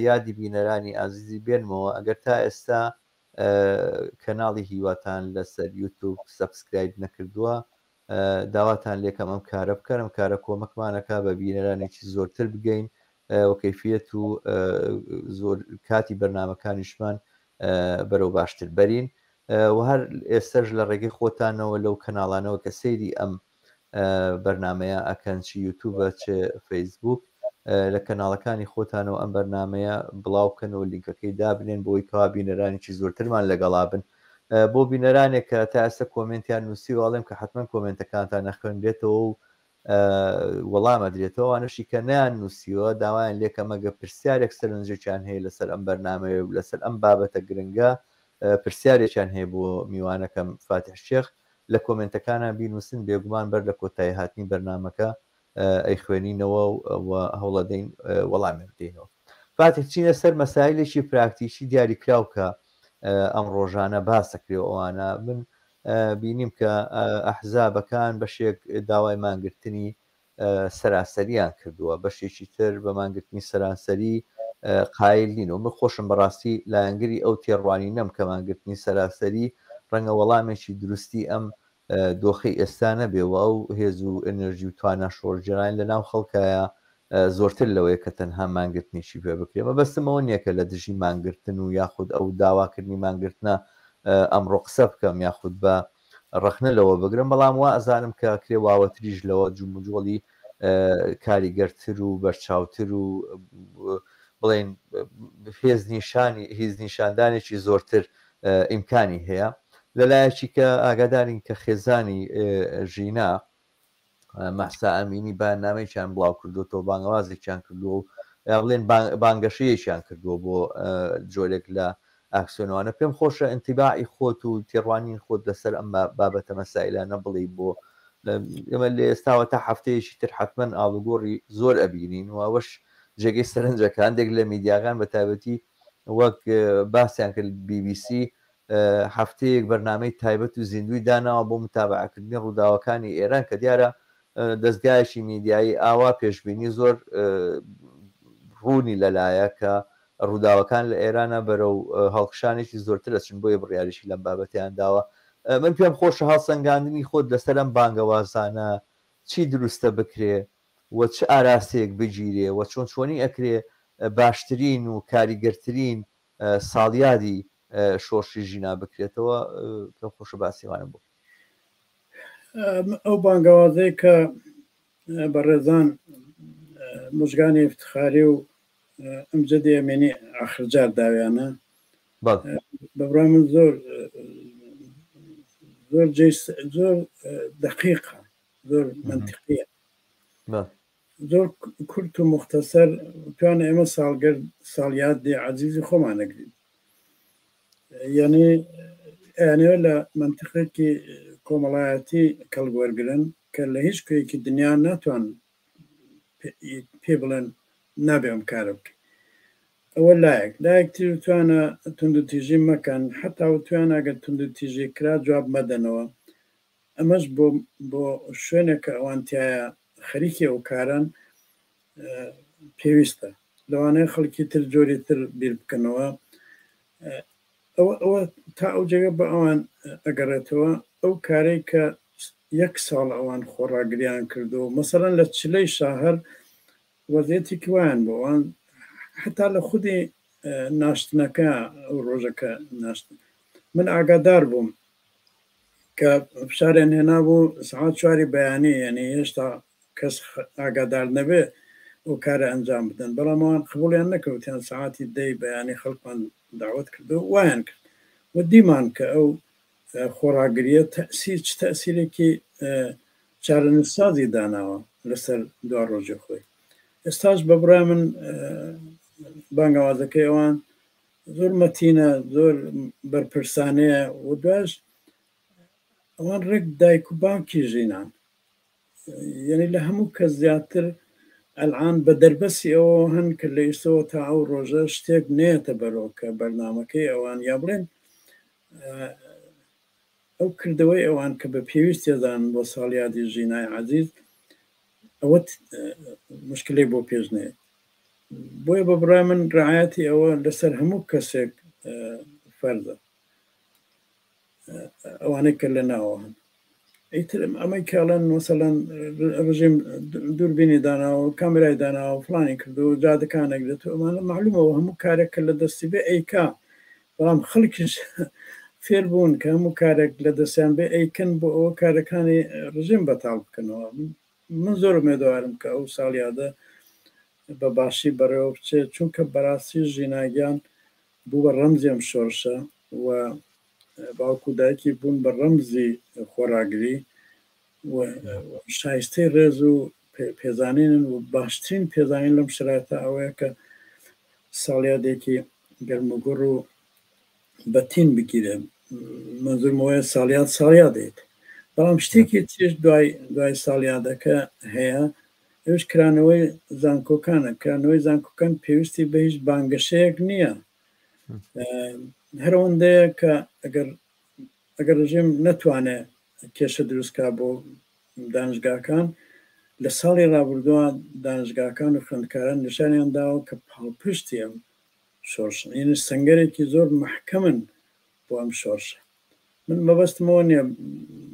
یادی بینەرانی ئازیزی بێنمەوە ئەگەر تا ئێستا کەناڵی هیواتان لەسەر یوتوب subscribe نەکردووە داواتان لێکەم ئەم کارە بکەن، ئەم کارە کۆمەکمانەکا بە بینەرانێکی زۆرتر بگەین و کەیفیەت و زۆر کاتی بەرنامەکانیشمان بەرەو باشتر بەرین و هەر ئێستەش لە ڕێگەی خۆتانەوە لەو کەناڵانەوە کە سەیری ئەم بەرنامەیە ئەکەن چ یوتوبە چ فەیسبوک لە کەناڵەکانی خۆتانەوە ئەم بەرنامەیە بڵاو بکەنەوە لینکەکەی دابنێن بۆی کەوا بینەرانێکی زۆرترمان لەگەڵا بن بۆ بینەرانێک کە تا ئێستا کۆمێنتیان نووسیوە ئەڵێم کە حتمما کۆمێنتەکانتان نەخوێنرێتەوە و وەڵام ئەدرێتەوە ئەوانەشی کە نەیان نووسیوە داوایان لێکەم ئەگە پرسیارێک سەرنجێکیان هەیە لەسەر ئەم بەرنامەیە و لەسەر ئەم بابەتە گرنگە پرسیارێکیان هەیە بۆ میوانەکەم فاتح شێخ لە کۆمێنتەکانا بینووسن بێگومان بەر لە کۆتایی هاتنی بەرنامەکە ئەیخوێنینەوە و هەوڵەدەین وەڵامی بدەینەوە. فاتح چینە سەر مەسایلێکی پراکتیکی دیاریکراو کە ئەم ڕۆژانە باسەکرێ و ئەوانە من بینیم کە ئەحزابەکان بەشێک داوای مانگرتنی سەراسەریان کردووە، بەشێکی تر بە مانگرتنی سەرانسەری قایل نین و من خۆشم بەڕاستی لایەنگری ئەو تێڕوانینەم کە مانگرتنی سەراسەری ڕەنگە وەڵامێکی دروستی ئەم دۆخەی ئێستا نەبێ و ئەو هێز و ئەنرژی و توانا شۆڕشگێڕانە لە ناو خەڵکایە زۆرتر لەوەیە کە تەنها مانگرتنیشی پێ بکرێ. مەبەستم ئەوە نییە کە لە دژی مانگرتن و یاخود ئەو داواکردنی مانگرتنە ئەمڕۆ قسە بکەم یاخود بە ڕەخنە لەوە بگرم، بەڵام وا ئەزانم کە ئەکرێ واوەتریش لەوە جموجۆڵی کاریگەرتر و بەرچاوتر و بڵێین هێز نیشانی هیز نیشاندانێکی زۆرتر ئیمکانی هەیە. لەلایەکی کە ئاگادارین کە خێزانی ژینا مەهسا ئەمینی بەیاننامەیەکیان بڵاو کردووەتەوە، بانگەوازێکیان کردووە و یا بڵێن بانگەشەیەکیان کردووە بۆ جۆرێک لە ئاکسیۆنەوانە. پێم خۆشە ئینتیباعی خۆت و تێڕوانین خۆت لەسەر ئەم بابەتە مەسائلانە بڵێی بۆ ئێمە لە ئێستاوە تا هەفتەیەکی تر حەتمەن ئاڵوگۆڕی زۆر ئەبینین و ئەوەش جێگەی سەرنجە کە هەندێک لە میدیاکان بە تایبەتی وەک باسیان کرد بی بی سی هەفتەیەک بەرنامەی تایبەت و زیندووی داناوە بۆ متابەعەکردنی ڕووداوەکانی ئێران کە دیارە دەزگایەکی میدیایی ئاوا پێشبینی زۆر ڕوونی لەلایە کە ڕووداوەکان لە ئێرانە بەرەو هەڵکشانێکی زۆرتر ئەچن بۆیە بڕیاریشی لەم بابەتەیان داوە. من پێم خۆشە هەڵسەنگاندنی خۆت لەسەر ئەم بانگەوازانە چی دروستە بکرێ و چ ئاراستەیەک بگیرێ و چۆن چۆنی ئەکرێ باشترین و کاریگەرترین ساڵیادی شۆڕشی ژینا بکرێتەوە پێم خۆشە باسی ئەوانە بۆ بکەی. ئەو بانگەوازەی کە بەڕێزان موژگانی ئیفتخاری و ئەمجەدی ئەمینی ئاخرجار داویانە بە بڕوای من زۆر زۆر زۆر دەقیقە زۆر مەنتیقیە زۆر کورت و موختەسەر توانە ئێمە ساڵگەرد ساڵیادی عەزیزی خۆمان ئەگرین یعنی ئەیانەوێت لە مەنتقێکی کۆمەڵایەتی کەڵک وەرگرن کە لە هیچ کوێیەکی دنیا ناتوان پێ بڵێن نابێ ئەم کارە بکەی ئەوە لایەک لایەک تر وتوانە توندوتیژی مەکەن حتا وتویانە ئەگەر توندوتیژی کرا جواب مەدەنەوە ئەمەش بۆ بۆ شوێنێک کە ئەوان تیایا خەریکی ئەو کارەن پێویستە. لەوانەیە خەڵکی تر جۆری تر بیر بکەنەوە. ئەوە ئەوە تا ئەو جێگە بە ئەوان ئەگەڕێتەوە ئەو کارەی کە یەک ساڵ ئەوان خۆڕاگریان کردو مەسەلەن لە چلەی شاهەر وەزیەتێکی وایان بۆ ئەوان حتا لە خودی ناشتنەکە ئەو ڕۆژەکە ناشتن من ئاگادار بووم کە فشاریان هێنابوو سەعات چواری بەیانی یعنی هێشتا کەس ئاگادار نەبێ ئەو کارە ئەنجام بدەن بەڵام ئەوان قبوڵیان نەکەوتیان سەعاتی دەی بەیانی خەڵکمان داوت کردو وایان کرد و دیمان کە ئەو خۆڕاگریە تەسیر چ تەسیرێکی چارەنووسسازی داناوە لەسەر دوا ڕۆژی خۆی ئێستاش بە بڕای من بانگەوازەکەی ئەوان زۆر مەتینە زۆر بەرپرسانەیە و دواش ئەوان ڕێک دایک و باوکی ژینان یعنی لە هەموو کەس زیاتر ئەلعان بە دەربەسی ئەوە هەن کە لە ئیستەوە تا ئەو ڕۆژە شتێک نێتە بەرەوە کە بەرنمەکەی ئەوان یا بڵێن ئەو کردەوەی ئەوان کە بە پێویست تێدان بۆ ساڵیادی ژینای عەزیز ئەوە مشکلەی بۆ پێش نێت بۆیە بە بڕای من ڕعایەتی ئەوە لەسەر هەموو کەسێک فەرزە. ئەوانەی کە لە ناوە هەن. ئیتر ئەمەی کە ئەڵێن مەسەلەن ڕژیم دووربینی داناوە، کامێرای داناوە، فڵانی کردووە، جادەکان ئەگرێت و ئەمانە مەعلومە هەموو کارێک کە لە دەستی بێ ئەیکا، بەڵام خەڵکیش فێر بوون کە هەموو کارێک لە دەستیان بێ ئەیکەن بۆ ئەوە کارەکانی ڕژیم بەتاڵ بکەنەوە. من زۆر ئومێدەوارم کە ئەو ساڵیادە بە باشی بەڕێوە بچێت، چونکە بەڕاستی ژینا گیان بوو بە ڕەمزی ئەم شۆڕشە و باوک و دایکی بوون بە ڕەمزی خۆڕاگری و شایستەی ڕێز و پێزانینن و باشترین پێزانین لەم شرایتە ئەوەیە کە ساڵیادێکی گەرموگوڕ و بەتین بگیرێ. مەنزورمەوەیە ساڵیاد ساڵیادێت، بەڵام شتێکی تریش دوای دوای ساڵیادەکە هەیە، ئەویش کرانەوەی زانکۆکانە. کرانەوەی زانکۆکان پێویستی بە هیچ بانگەشەیەک نییە، هەرەوەندەیە کە ئەگەر ئەگەر ڕژێم نەتوانێت کێشە دروستکا بۆ دانشگاکان، لە ساڵی ڕابردووە دانشگاکان و خوێندکاران نیشانیان داوە کە پاڵپشتی ئەم شۆڕشن، یعنی سەنگەرێکی زۆر مەحکەمن بۆ ئەم شۆڕشە. من مەبەستمەوە نییە،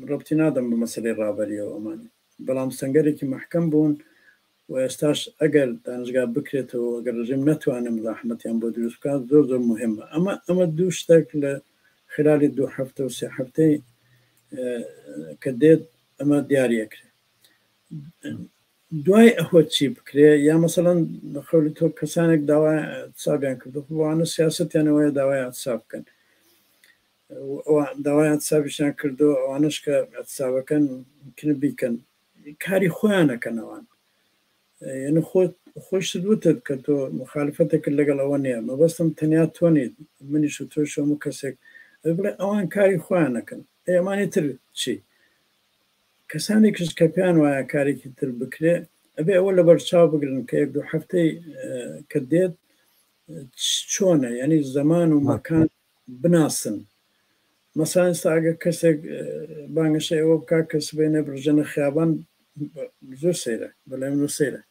ڕەبتی نادەم بە مەسەلەی ڕابەریەوە ئەمانە، بەڵام سەنگەرێکی مەحکەم بوون و ئێستاش ئەگەر دانشگا بکرێتەوە، ئەگەر ڕژێم نەتوانێت مزاحمەتیان بۆ دروست بکات، زۆر زۆر مهمە. ئەمە ئەمە دوو شتێک لە خلالی دوو هەفتە و سێ هەفتەی کە دێت ئەمە دیاریەکرێت. دوای ئەوە چی بکرێ؟ یا مەسەڵەن بە قەولی تۆ کەسانێک داوای اعتصابیان کردو، خۆ ئەوانە سیاسەتیان ئەوەیە داوای اعتصاب بکەن، داوای اعتصابیشیان کردو، ئەوانەش کە اعتصابەکەن ممکنە بیکەن، کاری خۆیان ئەکەن ئەوان. یعنی خۆشت وتت کە تۆ مخالفەتێکت لەگەڵ ئەوە نییە، مەبەستم تەنیا تۆ نیت، منیش و تۆش و هەموو کەسێک ئەبێ بڵێ ئەوان کاری خۆیان ئەکەن، ئەی ئەمانی تر چی؟ کەسانێکیش کە پێیان وایە کارێکی تر بکرێ ئەبێ ئەوە لەبەر چاو بگرن کە یەک دوو هەفتەی کە دێت چۆنە، یعنی زەمان و مەکان بناسن. مەسەلەن ئێستا ئەگەر کەسێک بانگەشەی ئەوە بکات کە سبەینێ بڕژێنە خیابان، زۆر سەیرە، بەلای من سەیرە،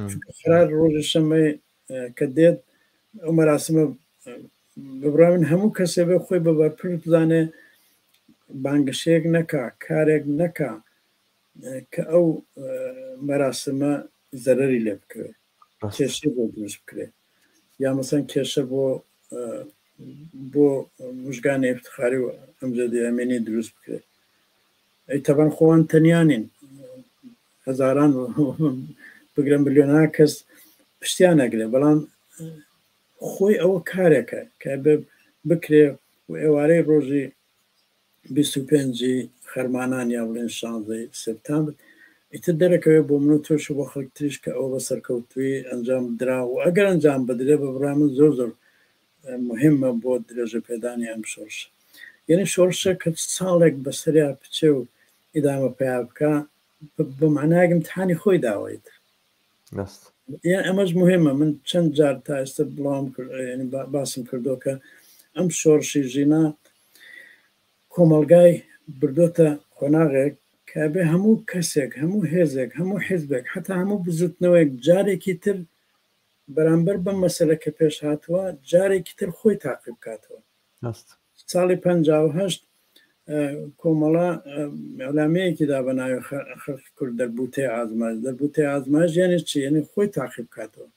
چونکە قەرار ڕۆژی شەممەی کە دێت ئەو مەراسمە بەبڕای من هەموو کەسێ بێ خۆی بە بەرپرس بزانێ، بانگەشەیەک نەکا، کارێک نەکا کە ئەو مەراسمە زەرەری لێ بکەوێت، کێشەی بۆ دروست بکرێت، یا مەسەن کێشە بۆ بۆ مژگانی ئفتخاری و ئەمجەدی ئەمینی دروست بکرێت. ئەی تەبەن خۆوان تەنیا نین، هەزاران بگرە ملیۆنها کەس پشتیان ئەگرێ، بەڵام خۆی ئەوە کارێکە کە بکرێ و ئێوارەی ڕۆژی 25 خەرمانان یا بڵێن 16 سپتامبر ئیتر دەرەکەوێت بۆ من و تۆش و بۆ خەڵک تریش کە ئەوە بە سەرکەوتوویی ئەنجام درا و ئەگەر ئەنجام بدرێ بە بڕای من زۆر زۆر مهمە بۆ درێژە پێدانی ئەم شۆڕشە. یعنی شۆڕشە کە ساڵێک بەسەریا بچێ و ئیدامە پیا بکا بە معنایەک امتحانی خۆی داوە ئیتر. یان ئەمەش مهمە. من چەند جار تا ئێستا بڵاوم کرد، یعنی باسم کردووە کە ئەم شۆڕشی ژینا کۆمەڵگای بردۆتە قۆناغێک کە ئەبێ هەموو کەسێک، هەموو هێزێک، هەموو حیزبێک، حەتا هەموو بزوتنەوەیەک جارێکی تر بەرامبەر بەم مەسەلە کە پێش هاتووە جارێکی تر خۆی تاقی بکاتەوە. ساڵی 58 کۆمەڵە ئیعلامیەیەکی دا بە ناوی خەڵکی کورد دەربوتەی ئازمایش. دەربوتەی ئازمایش یعنی چی؟ یعنی خۆی تاقی بکاتەوە.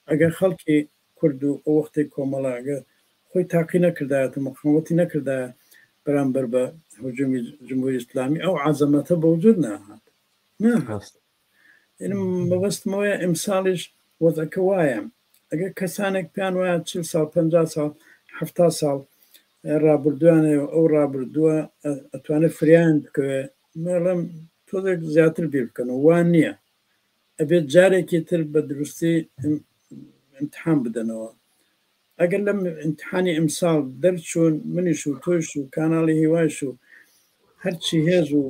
ئەگەر خەڵکی کورد و ئەو وەختەی کۆمەڵە ئەگەر خۆی تاقی نەکردایەت و مقاومەتی نەکردایە بەرامبەر بە هجومی جمهوری ئیسلامی، ئەو عەزەمەتە بە وجود ناهات. ناهات. یعنی مەبەستمەوەیە ئیمساڵیش وەزعەکە وایە. ئەگەر کەسانێک پێیان وایە 40 ساڵ، 50 ساڵ، 70 ساڵ ڕابردوویان هەیە و ئەو ڕابردووە ئەتوانێت فریایان بکەوێ، مێڵم تۆزێک زیاتر بیر بکەنەوە. وان نییە. ئەبێت جارێکی تر بە دروستی ئیمتحان بدەنەوە. ئەگەر لەم ئیمتحانی ئیمساڵ دەرچوون، منیش و تۆیش و کاناڵی هیوایش و هەرچی هێز و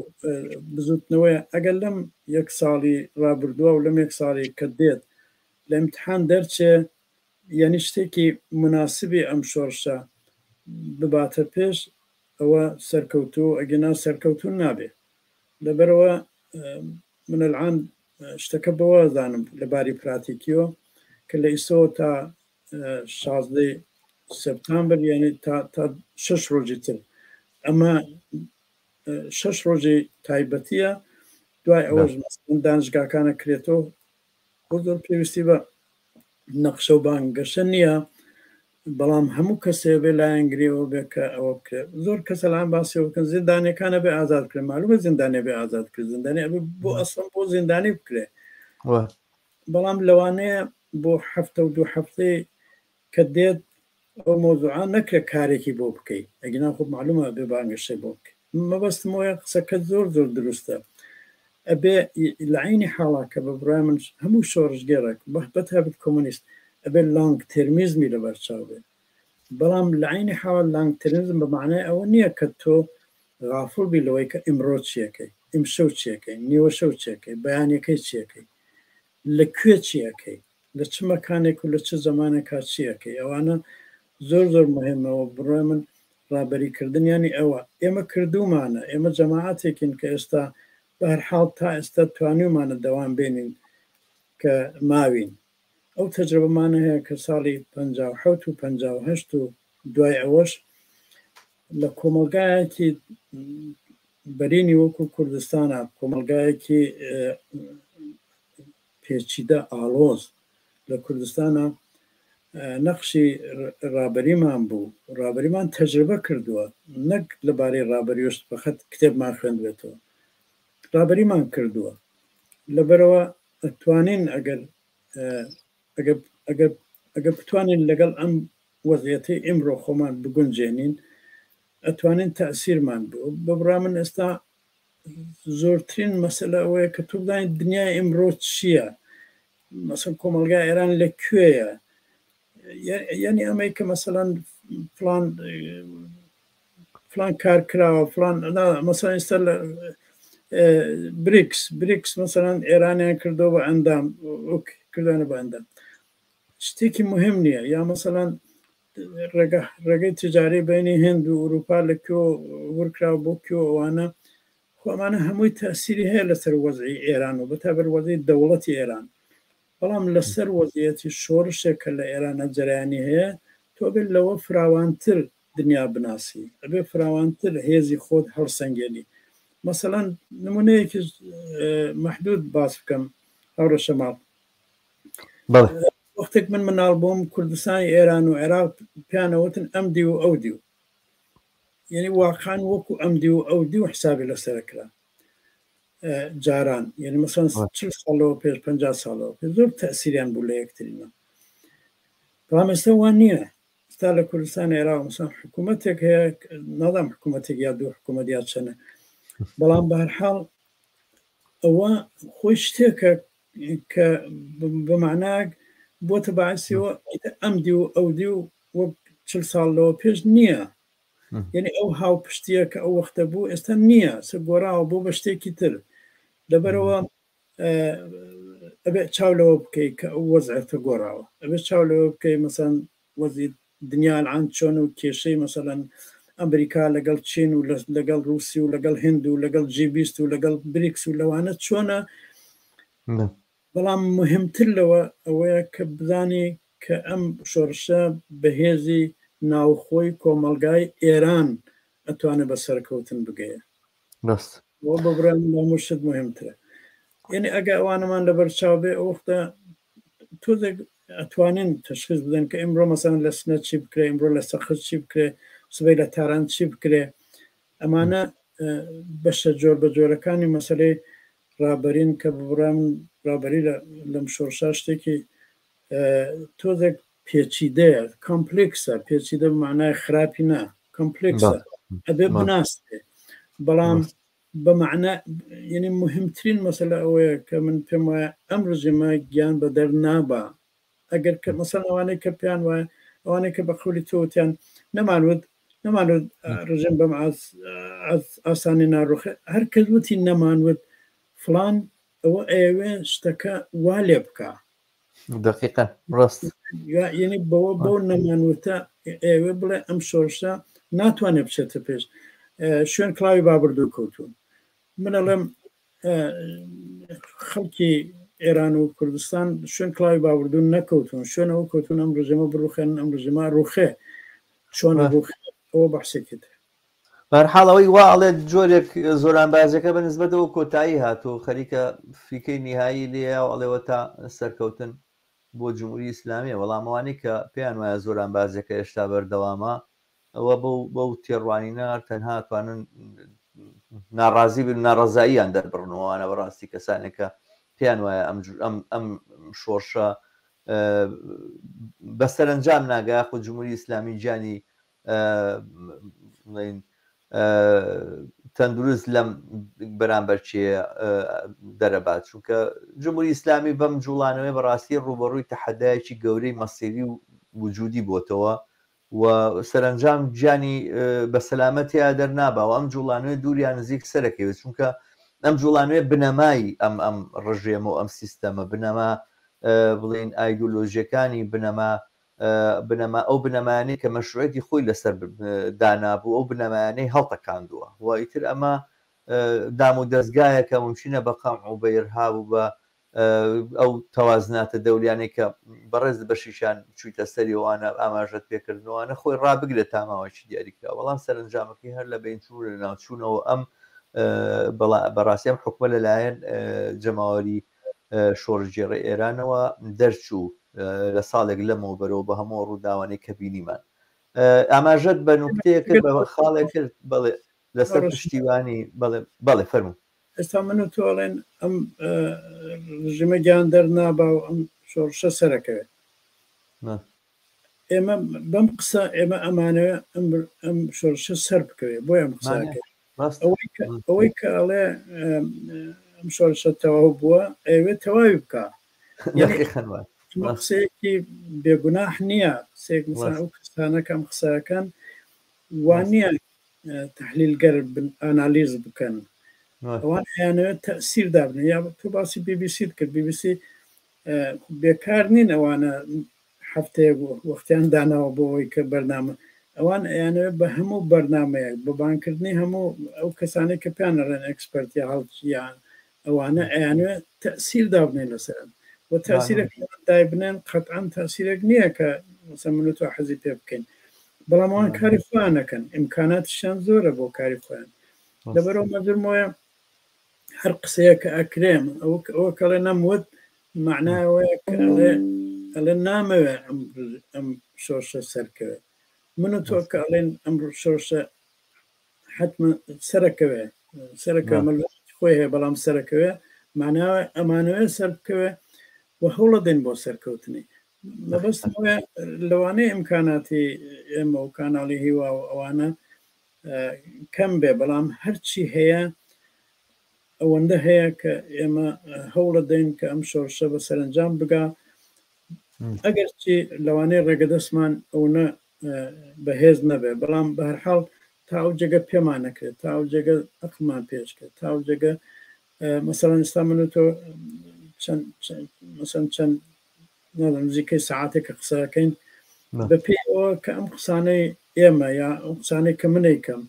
بزوتنەوەیە، ئەگەر لەم یەک ساڵی ڕابردووە و لەم یەک ساڵی کە دێت لە ئیمتحان دەرچێ، یعنی شتێکی مناسبی ئەم شۆڕشە بباتە پێش، ئەوە سەرکەوتوو، ئەگەنا سەرکەوتوو نابێ. لەبەرەوە من الآن شتەکە بەوە زانم لە باری پراتیکیەوە کە لە ئیسەوە تا 16 سپتامبر، یعنی تا شش ڕۆژی تر ئەمە شەش ڕۆژی تایبەتیە دوای ئەوەش دانشگاکانە کرێتەوە بۆ زۆر پێویستی بە نەخشە و بانگەشە نییە بەڵام هەموو کەسێ بێ لایەنگریەوە بێ کە ئەوە بکرێت زۆر کەسە لام باسی بکەن زیندانەکانە بێ ئازاد کرێن معلومە زیندانێ بێ ئازاد کرد زیندانی ئەبێ بۆ ئەسڵ بۆ زیندانی بکرێ بەڵام لەوانەیە بۆ هەفتە و دوو هەفتەی کە دێت ئەو مەوزوعە نەکرێت کارێکی بۆ بکەی ئەگینا خۆ معلومە ئەبێ بانگەشەی بۆ بکەی مەبەستم ئەوەیە قسەکەت زۆر زۆر دروستە ئەبێ لە عەینی حاڵا کە بە بڕوای من هەموو شۆڕشگێڕێک بەتایبەت کۆمۆنیست ئەبێ لانگ تێرمیزمی لەبەر چاو بێ بەڵام لە عەینی حاڵا لانگ تێرمیزم بە مەعنای ئەوە نییە کە تۆ غافڵ بی لەوەی کە ئیمڕۆ چیەکەی ئیمشەو چیەکەی نیوەشەو چیەکەی بەیانەکەی چیەکەی لە کوێ چیەکەی لە چ مەکانێک و لە چ زەمانێکا چی ئەکەی ئەوانە زۆر زۆر مهمە و بڕوای من ڕابەری کردن یانی ئەوە ئێمە کردوومانە ئێمە جەماعەتێکین کە ئێستا بە هەر حاڵ تا ئێستا توانیومانە دەوام بێنین کە ماوین ئەو تەجربەمانە هەیە کە ساڵی 57 و 58 و دوای ئەوەش لە کۆمەڵگایەکی بەرینی وەکو کوردستانە کۆمەڵگایەکی پێچیدە، ئاڵۆز لە کوردستانا نەخشی ڕابەریمان بوو، ڕابەریمان تەجربە کردووە، نەک لەبارەی ڕابەریش فەقەت کتێبمان خوێندبێتەوە، ڕابەریمان کردووە. لەبەرئەوە ئەتوانین ئەگەر ئەگەر ئەگەر ئەگەر بتوانین لەگەڵ ئەم وەزعیەتەی ئیمڕۆ خۆمان بگونجێنین ئەتوانین تەئسیرمان بوو. بە بڕوای من ئێستا زۆرترین مەسەلە ئەوەیە کە تۆ بزانیت دنیای ئیمڕۆ چییە مەسەن کۆمەڵگای ئێران لە کوێیە یعنی ئەمەی کە مەسەلەن فلان فلان کار کراوە فلان مەسەن ئێستا لە بریکس بریکس مەسەلەن ئێرانیان کردەوە بە ئەندام کردوانە بە ئەندام شتێکی مهم نییە یا مەسەلەن ڕێگە ڕێگەی تجاری بینی هند و ئوروپا لە کوێ ورکراوە بۆ کوێ ئەوانە خۆ ئەمانە هەمووی تەسیری هەیە لەسەر وەزعی ئێران و بەتایبەت وەزعی دەوڵەتی ئێران بەڵام لەسەر وەزعیەتی شۆڕشێک کە لە ئێرانە جەرەیانی هەیە تۆ ئەبێت لەوە فراوانتر دنیا بناسی ئەبێ فراوانتر هێزی خۆت هەڵسەنگێنی مەسەلەن نمونەیەکی مەحدود باس بکەم هاوڕێ شەماڵ وەختێک من مناڵ بووم کوردستانی ئێران و عێراق پیانەوتن ئەم دی و ئەو دیو یعنی واقعا وەکو ئەم دی و ئەو دی و حسابی لەسەر کرا جاران یعنی مەسەن چل ساڵەوە پێش پ ساڵەوە پێ زۆر تەسیریان بوو لە یەکترینە بەڵام ئێستا وان نییە ئستا لە کوردستان عێراق مەسەن حکوومەتێک هەیە ناڵام حکوومەتێک یا دوو حکوومەت یا چەنە بەڵام بەهەرحاڵ ئەوە خۆی شتێکە کە بە مەعنایەک بۆتە باعسیەوە ئەم دی و ئەو دی و وەک چل ساڵ لەوە پێش نییە یعنی ئەو هاوپشتیە کە ئەو وەختە بوو ئێستا نییە سە گۆڕاوە بۆ بە شتێکی تر لەبەرەوە ئەبێ چاو لەوە بکەی کە ئەو وەزعەتە گۆڕاوە ئەبێ چاو لەوە بکەی مەسەن وەزی دنیا الان چۆن و کێشەی مەسەلەن ئەمریکا لەگەڵ چین و لەگەڵ رووسی و لەگەڵ هند و لەگەڵ جی 20 و لەگەڵ بریکس و لەوانە چۆنە بەڵام مهمتر لەوە ئەوەیە کە بزانی کە ئەم شۆڕشە بەهێزی ناوخۆی کۆمەڵگای ئێران ئەتوانێت بە سەرکەوتن بگەیە ڕاست بۆ بە بڕوای من لە هەموو شت مهمترە یعنی ئەگە ئەوانەمان لەبەر چاو بێ ئەو وەختە تۆزێک ئەتوانین تشخیص بدەن کە ئیمڕۆ مەسەلەن لە سنە چی بکرێ ئیمڕۆ لە سەقز چی بکرێ سبەی لە تاران چی بکرێ ئەمانە بەشە جۆر بە جۆرەکانی مەسەلەی ڕابەرین کە بڕام ڕابەری لەم شۆڕشا شتێکی تۆزێک پێچیدەیە کۆمپلکسە پێچیدە معنای خراپی نا کۆمپلکسە ئەبێ بناسرێ بەڵام بە مەعنا یعنی مهمترین مەسەلە ئەوەیە کە من پێم وایە ئەم ڕژێمە گیان بە دەر نابا ئەگەر کە مەسەن ئەوانەی کە پێیان وایە ئەوانەی کە بە قەولی تۆ وتیان نەمانوت نەمانوت ڕژێم بەم ئاسانی ناڕوخێ هەر کەس وتی نەمانوت فڵان ئەوە ئەیەوێ شتەکە وا لێ بکا دقیقا ڕاست یعنی بەوە بەو نەمانوتە ئێوێ بڵێ ئەم شۆرشە ناتوانێت بچێتە پێش شوێن کڵاوی بابردوو کەوتون من ئەڵێم خەڵکی ئێران و کوردستان شوێن کڵاوی باوردون نەکەوتون شوێنەوە کەوتون ئەم ڕژێمە بڕوخێن ئەم ڕژێمە ڕوخێ چۆن ڕوخێ ئەوە بەحسێکی تر. بەهەرحاڵ ئەوەی وا ئەڵێت جۆرێک زۆرانبازیەکە بە نسبەتەوە کۆتایی هاتووە و خەریکە فیکەی نیهایی لێیە و ئەڵێ وەتا سەرکەوتن بۆ جمهوری ئیسلامیە، بەڵام ئەوانەی کە پێیان وایە زۆرانبازیەکە هێشتا بەردەوامە ئەوە بەو بەو تێڕوانینە تەنها توانن ناڕازی بن ناڕەزاییان دەربڕن و ئەوانە بەڕاستی کەسانێک کە پێیان وایە ئەم ئەم ئەم شۆڕشە بە سەرەنجام ناگا یاخود جمهوری ئیسلامی گیانی بڵێین تەندروست لەم بەرامبەرچیە دەرەبات چونکە جمهوری ئیسلامی بەم جوڵانەوەی بەڕاستی ڕوبەڕووی تەحەدایەکی گەورەی مەسیری و وجودی بۆتەوە و سەرەنجام گیانی بە سەلامەت تیا دەرنابا و ئەم جوڵانەوەی دوور یا نزیک سەرەکەوێت چونکە ئەم جوڵانەوەی بنەمای ئەم ئەم ڕژێمە و ئەم سیستەمە بنەما بڵێین ئایدۆلۆژیەکانی بنەما بنەما ئەو بنەمایانەی کە مەشروعیەتی خۆی لەسەر دانابوو ئەو بنەمایانەی هەڵتەکاندووە و ئیتر ئەمە دام و دەزگایەکە مومکینە بە قەمع و بە ئیرهاب و بە ئەو تەوازناتە دەولیانەی کە بەڕێز بەشیشیان چوویتە سەری ئەوانە ئاماژەت پێکردن ئەوانە خۆی ڕابگرێت تا ماوەیەکی دیاریکراو بەڵام سەرەنجامەکەی هەر لە بەینچوون و لەناوچوونەوە ئەم بەڕاستی ئەم حکومە لەلایەن جەماوەری شۆڕشگێڕی ئێرانەوە دەرچوو لە ساڵێک لەمەوبەرەوە بە هەموو ڕووداوانەی کە بینیمان ئاماژەت بە نوکتەیە کرد بە خاڵێک کرد بەڵێ لەسەر پشتیوانی بەڵێ بەڵێ فەرموو. ئێستا من و تۆ ئەڵێن ئەم ڕژیمە گیان دەرنابا و ئەم شۆڕشە سەرەکەوێت. ئێمە بەم قسە ئێمە ئەمانەوێ ئەم شۆڕشە سەر بکەوێت بۆ ئەم قسەکە ئەوەی کە ئەڵێ ئەم شۆڕشە تەواو بووە ئەوێت تەواوی بکە قسەیەکی بێگوناح نییە قسەیەک مثلا ئەو کەسانە کەم قسەکەن وانە تحلیلگەر بن ئانالیز بکەن ئەوان ئەیانەوێت تەسیر دابنێن یا تۆ باسی بیبیسیت کرد بیبیسی بێکار نین ئەوانە هەفتەیەک وەختیان داناوە بۆ ئەوەی کە بەرنامە ئەوان ئەیانەوێت بە هەموو بەرنامەیەک بە بانگکردنی هەموو ئەو کەسانەی کە پێیان ئەڵێن ئێکسپەرت یا هەڵچیان ئەوانە ئەیانەوێت تەسیر دابنێن لەسەرن و تەسیرێک دایبنێن قەتعەن تەسیرێک نییە کە مەسەن من و تۆ حەزی پێ بکەین بەڵام ئەوان کاری خۆیان نەکەن ئیمکاناتیشیان زۆرە بۆ کاری خۆیان لەبەرەوە مەجرمەوەیە هەر قسەیە کە ئەکرێم ئەوە ئەوە کەڵێ نەموت مەعنای ئەوەیە کە ئەڵێ ئەڵێ نامەوێ ئەم ئەم شۆرشە سەرکەوێت من و تۆ کە ئەڵێن ئەم شۆرشە حتمما سەرەکەوێ سەرەکەوێ خۆی هەیە بەڵام سەرەکەوێ معناوە ئەمانەوێ سەر بکەوێ و هەوڵە دێن بۆ سەرکەوتنی مەبەستم ئەوەیە لەوانەیە ئیمکاناتی ئێمە و کاناڵی هیوا و ئەوانە کەم بێ بەڵام هەرچی هەیە ئەوەندە هەیە کە ئێمە هەوڵە دەین کە ئەم شۆڕشە بە سەرەنجام بگا ئەگەرچی لەوانەیە ڕێگە دەستمان ئەوە بەهێز نەبێ بەڵام بەهەرحاڵ تا ئەو جێگە پێمان نەکرێت تا ئەو جێگە ئەقلمان پێشکرد تا ئەو جێگە مەسەڵەن ئێستا من و تۆ چەند مەسەن چەند نازانم نزیکەی سەعاتێک کە قسە ئەکەین بە پێی ئەوە کە ئەم قسانەی ئێمە یا ئەو قسانەی کە من ئەیکەم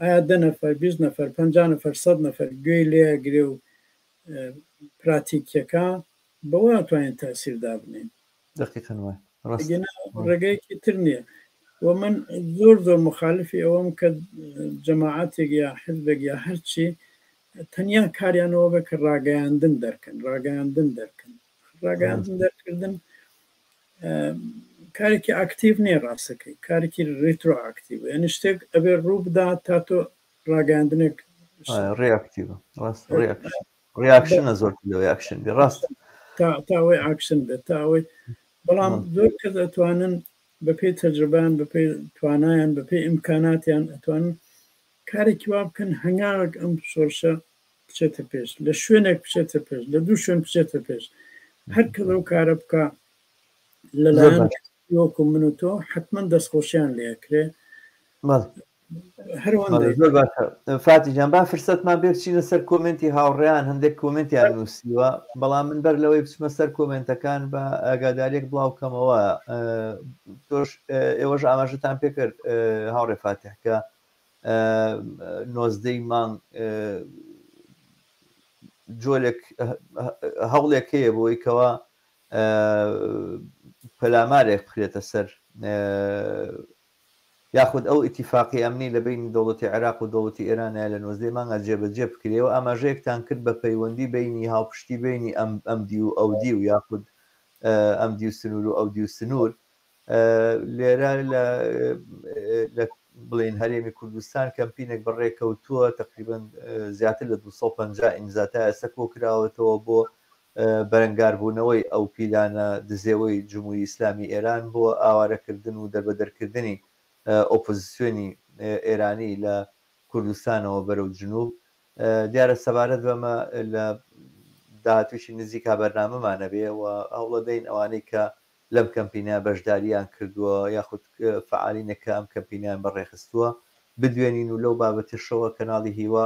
ئایا دە نەفەر 20 نەفەر 50 نەفەر 100 نەفەر گوێی لێ ئەگرێ و پراتیکیەکە بەوە ئەتوانین تەئسیر دابنێین. دەقیقەن وایە ڕاست. ئەگینا ڕێگەیەکی تر نییە و من زۆر زۆر مخالفی ئەوەم کە جەماعەتێک یا حزبێک یا هەرچی تەنیا کاریانەوە بێ کە ڕاگەیاندن دەرکەن ڕاگەیاندن دەرکەن ڕاگەیاندن دەرکردن کارێکی ئاکتیڤ نییە ڕاستەکەی کارێکی ڕیترۆ ئاکتیڤ یعنی شتێک ئەبێ ڕوو بدات تا تۆ ڕاگەیاندنێک ڕیاکتیڤ ڕاست ڕیاکشنە زۆر لەوەی ئاکشن بێ ڕاست تا ئەوەی ئاکشن بێت تا ئەوەی بەڵام زۆر کەس ئەتوانن بەپێی تەجربان بەپێی توانایان بەپێی ئیمکاناتیان ئەتوانن کارێکی وا بکەن هەنگاوێک ئەم شۆرشە بچێتە پێش لە شوێنێک بچێتە پێش لە دوو شوێن بچێتە پێش هەر کە لەو کارە بکە لەلایەن وەکو من و تۆ حتمما دەستخۆشیان لێ ئەکرێ زۆر باشە فاتی جان با فرسەتمان بێ بچینە سەر کۆمنتی هاوڕێیان هەندێک کۆمنتیان نووسیوە بەڵام من بەر لەوەی بچمە سەر کۆمنتەکان بە ئاگاداریەک بڵاو کەمەوە تۆش ئێوەش ئاماژەتان پێکرد هاوڕێ فاتح کە نۆزدەی مانگ جۆرێک هەوڵێک هەیە بۆی کەوا پەلامارێک بخرێتە سەر یاخود ئەو ئیتیفاقی ئەمنی لە بەینی دەوڵەتی عێراق و دەوڵەتی ئێرانە لە نۆزدەی مانگا جێبەجێ بکرێ و ئاماژەیەکتان کرد بە پەیوەندی بەینی هاوپشتی بەینی ئەم ئەم دیو و ئەو دیو یاخود ئەم دیو سنوور و ئەو دیو سنوور لێرە لە لە بڵێین هەرێمی کوردستان کەمپینێک بەڕێکەوتووە تقریبا زیاتر لە 250 ئیمزا تا ئێستا کۆکراوەتەوە بۆ بەرەنگاربوونەوەی ئەو پیلانە دزێوەی جمهوری ئیسلامی ئێران بۆ ئاوارەکردن و دەربەدەرکردنی ئۆپۆزیسیۆنی ئێرانی لە کوردستانەوە بەرەو جنوب. دیارە سەبارەت بەمە لە داهاتوویی نزیکا بەرنامەمان ئەبێ و هەوڵەدەین ئەوانەی کە لەم کەمپینە بەشدارییان کردووە یاخود فەعالینێک کە ئەم کەمپینەیان بەڕێخستووە بدوێنین و لەو بابەتەشەوە کەناڵی هیوا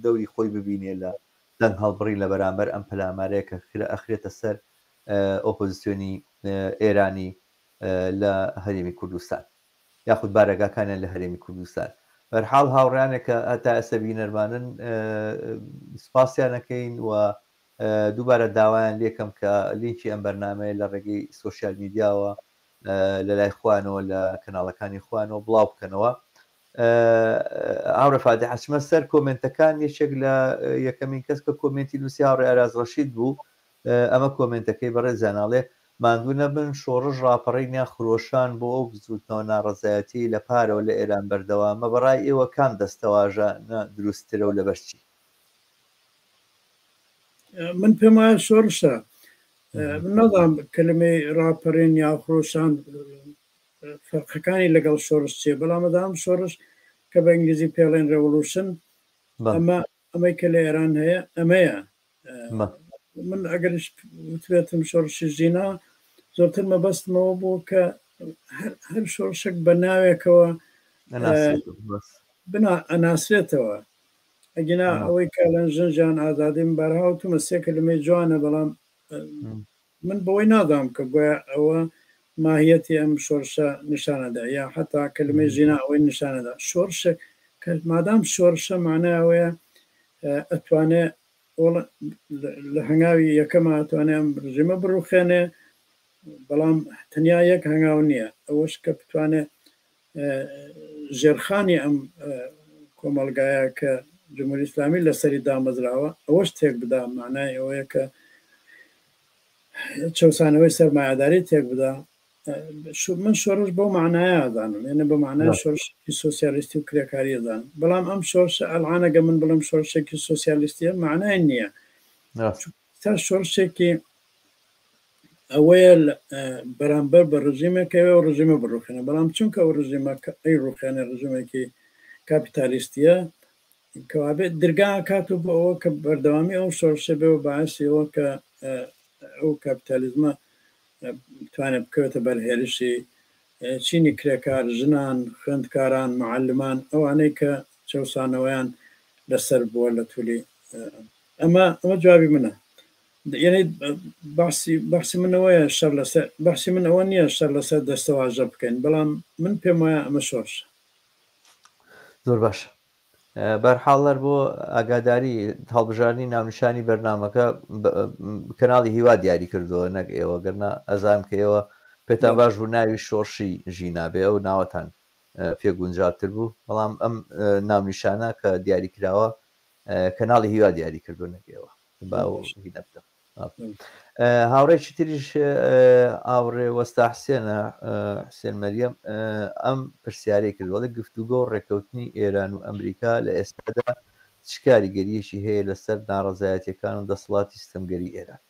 دەوری خۆی ببینێ لە دەنگ هەڵبڕین لە بەرامبەر ئەم پەلامارەیە کە ئەخرێتە سەر ئۆپۆزیسیۆنی ئێرانی لە هەرێمی کوردستان یاخود بارەگاکانیان لە هەرێمی کوردستان. بەرحاڵ هاوڕیانێک کە هەتا ئێستا بینەرمانن سوپاسیان ئەکەین و دووبارە داوایان لێکەم کە لینکی ئەم بەرنامەیە لە ڕێگەی سۆشیال میدیاوە لە لای خۆیانەوە لە کەناڵەکانی خۆیانەوە بڵاو بکەنەوە. هاوڕێ فاتیح ئەچمە سەر کۆمێنتەکان یەکێک لە یەکەمین کەس کە کۆمێنتی نووسی هاوڕێ ئاراز ڕەشید بوو ئەمە کۆمێنتەکەی بەڕێزیان ئەڵێ ماندوو نەبن شۆڕش ڕاپەڕین یان خرۆشان بۆ ئەو بزووتنەوە ناڕەزایەتیەی لە پارەوە لە ئێران بەردەوامە بەڕای ئێوە کام دەستەواژانە دروستترە و لەبەر چی؟ من پێم وایە شۆڕشە من نازانم کەلمەی ڕاپەڕین یا خرۆشان فەرقەکانی لەگەڵ شۆڕش چیە بەڵام ئەزانم شۆڕش کە بە ئینگلیزی پێڵێن ڕێوڵوشن ئەمە ئەمەی کە لە ئێران هەیە ئەمەیە من ئەگەریش وتبێتم شۆڕشی ژینا زۆرتر مەبەستمەوە بوو کە هەر شۆڕشێک بە ناوێکەوە بنا ئەناسرێتەوە ئەگینا ئەوەی کە لەن ژن ژیان ئازادیم بارهاوتمە سێ کلمەی جوانە بەڵام من بەوەی نازانم کە گۆیا ئەوە ماهیەتی ئەم شۆرشە نیشانەدا یا حتا کلمەی ژینا ئەوەی نیشانەدا شۆرشێک کە مادام شۆرشە معنای ئەوەیە ئەتوانێ لە هەنگاوی یەکەمە ئەتوانێ ئەم ڕژیمە بڕوخێنێ بەڵام تەنیا یەک هەنگاو نییە ئەوەش کە بتوانێ ژێرخانی ئەم کۆمەڵگایە کە جمهوری ئیسلامی لەسەری دامەزراوە ئەوەش تێک بدا معنای ئەوەیە کە چەوسانەوەی سەرمایەداری تێک بدا من شۆڕش بەو معنایە ئەزانم یعنی بە معنای شۆڕشێکی سۆسیالیستی و کرێکاری ئەزانم بەڵام ئەم شۆڕشە ئەلعانەگە من بڵێم شۆڕشێکی سۆسیالیستیە معنای نییە تا شۆڕشێکی ئەوەیە بەرامبەر بە ڕژیمێکەوە و ڕژیمە بڕوخێنە بەڵام چونکە ئەو ڕژیمە ئەی ڕوخێنە ڕژیمێکی کاپیتالیستیە کەوابێت درگا کات و بۆ ئەوە کە بەردەوامی ئەو شۆڕشە بێ و باعسی ئەوە کە ئەو کاپیتالیزمە بتوانێت بکەوێتە بەر هێرشی چینی کرێکار، ژنان، خوێندکاران، معەلمان، ئەوانەی کە چەوسانەوەیان لەسەر بووە لە تولی ئەمە ئەمە جوابی منە یعنی باسی باسی من ئەوەیە شەر لەسەر باسی من ئەوە نییە شەر لەسەر دەستەواژە بکەین بەڵام من پێم وایە ئەمە شۆرشە. زۆر باشە بەرحاڵ هەر بۆ ئاگاداری هەڵبژاردنی ناونیشانی بەرنامەکە کەناڵی هیوا دیاری کردووە نەک ئێوە گەرنا ئەزانم کە ئێوە پێتان باش بوو ناوی شۆڕشی ژینا بێ ئەو ناوەتان پێ گونجاوتر بوو بەڵام ئەم ناونیشانە کە دیاری کراوە کەناڵی هیوا دیاری کردووە نەک ئێوە با هینە بدەم. هاوڕێکی تریش هاوڕێ وەستا حسێنە حسێن مەریەم ئەم پرسیارەی کرد وەڵێ گفتوگۆ و ڕێککەوتنی ئێران و ئەمریکا لە ئێستادا چ کاریگەریەکی هەیە لەسەر ناڕەزایەتیەکان و دەسەڵاتی ستەمگەری ئێران؟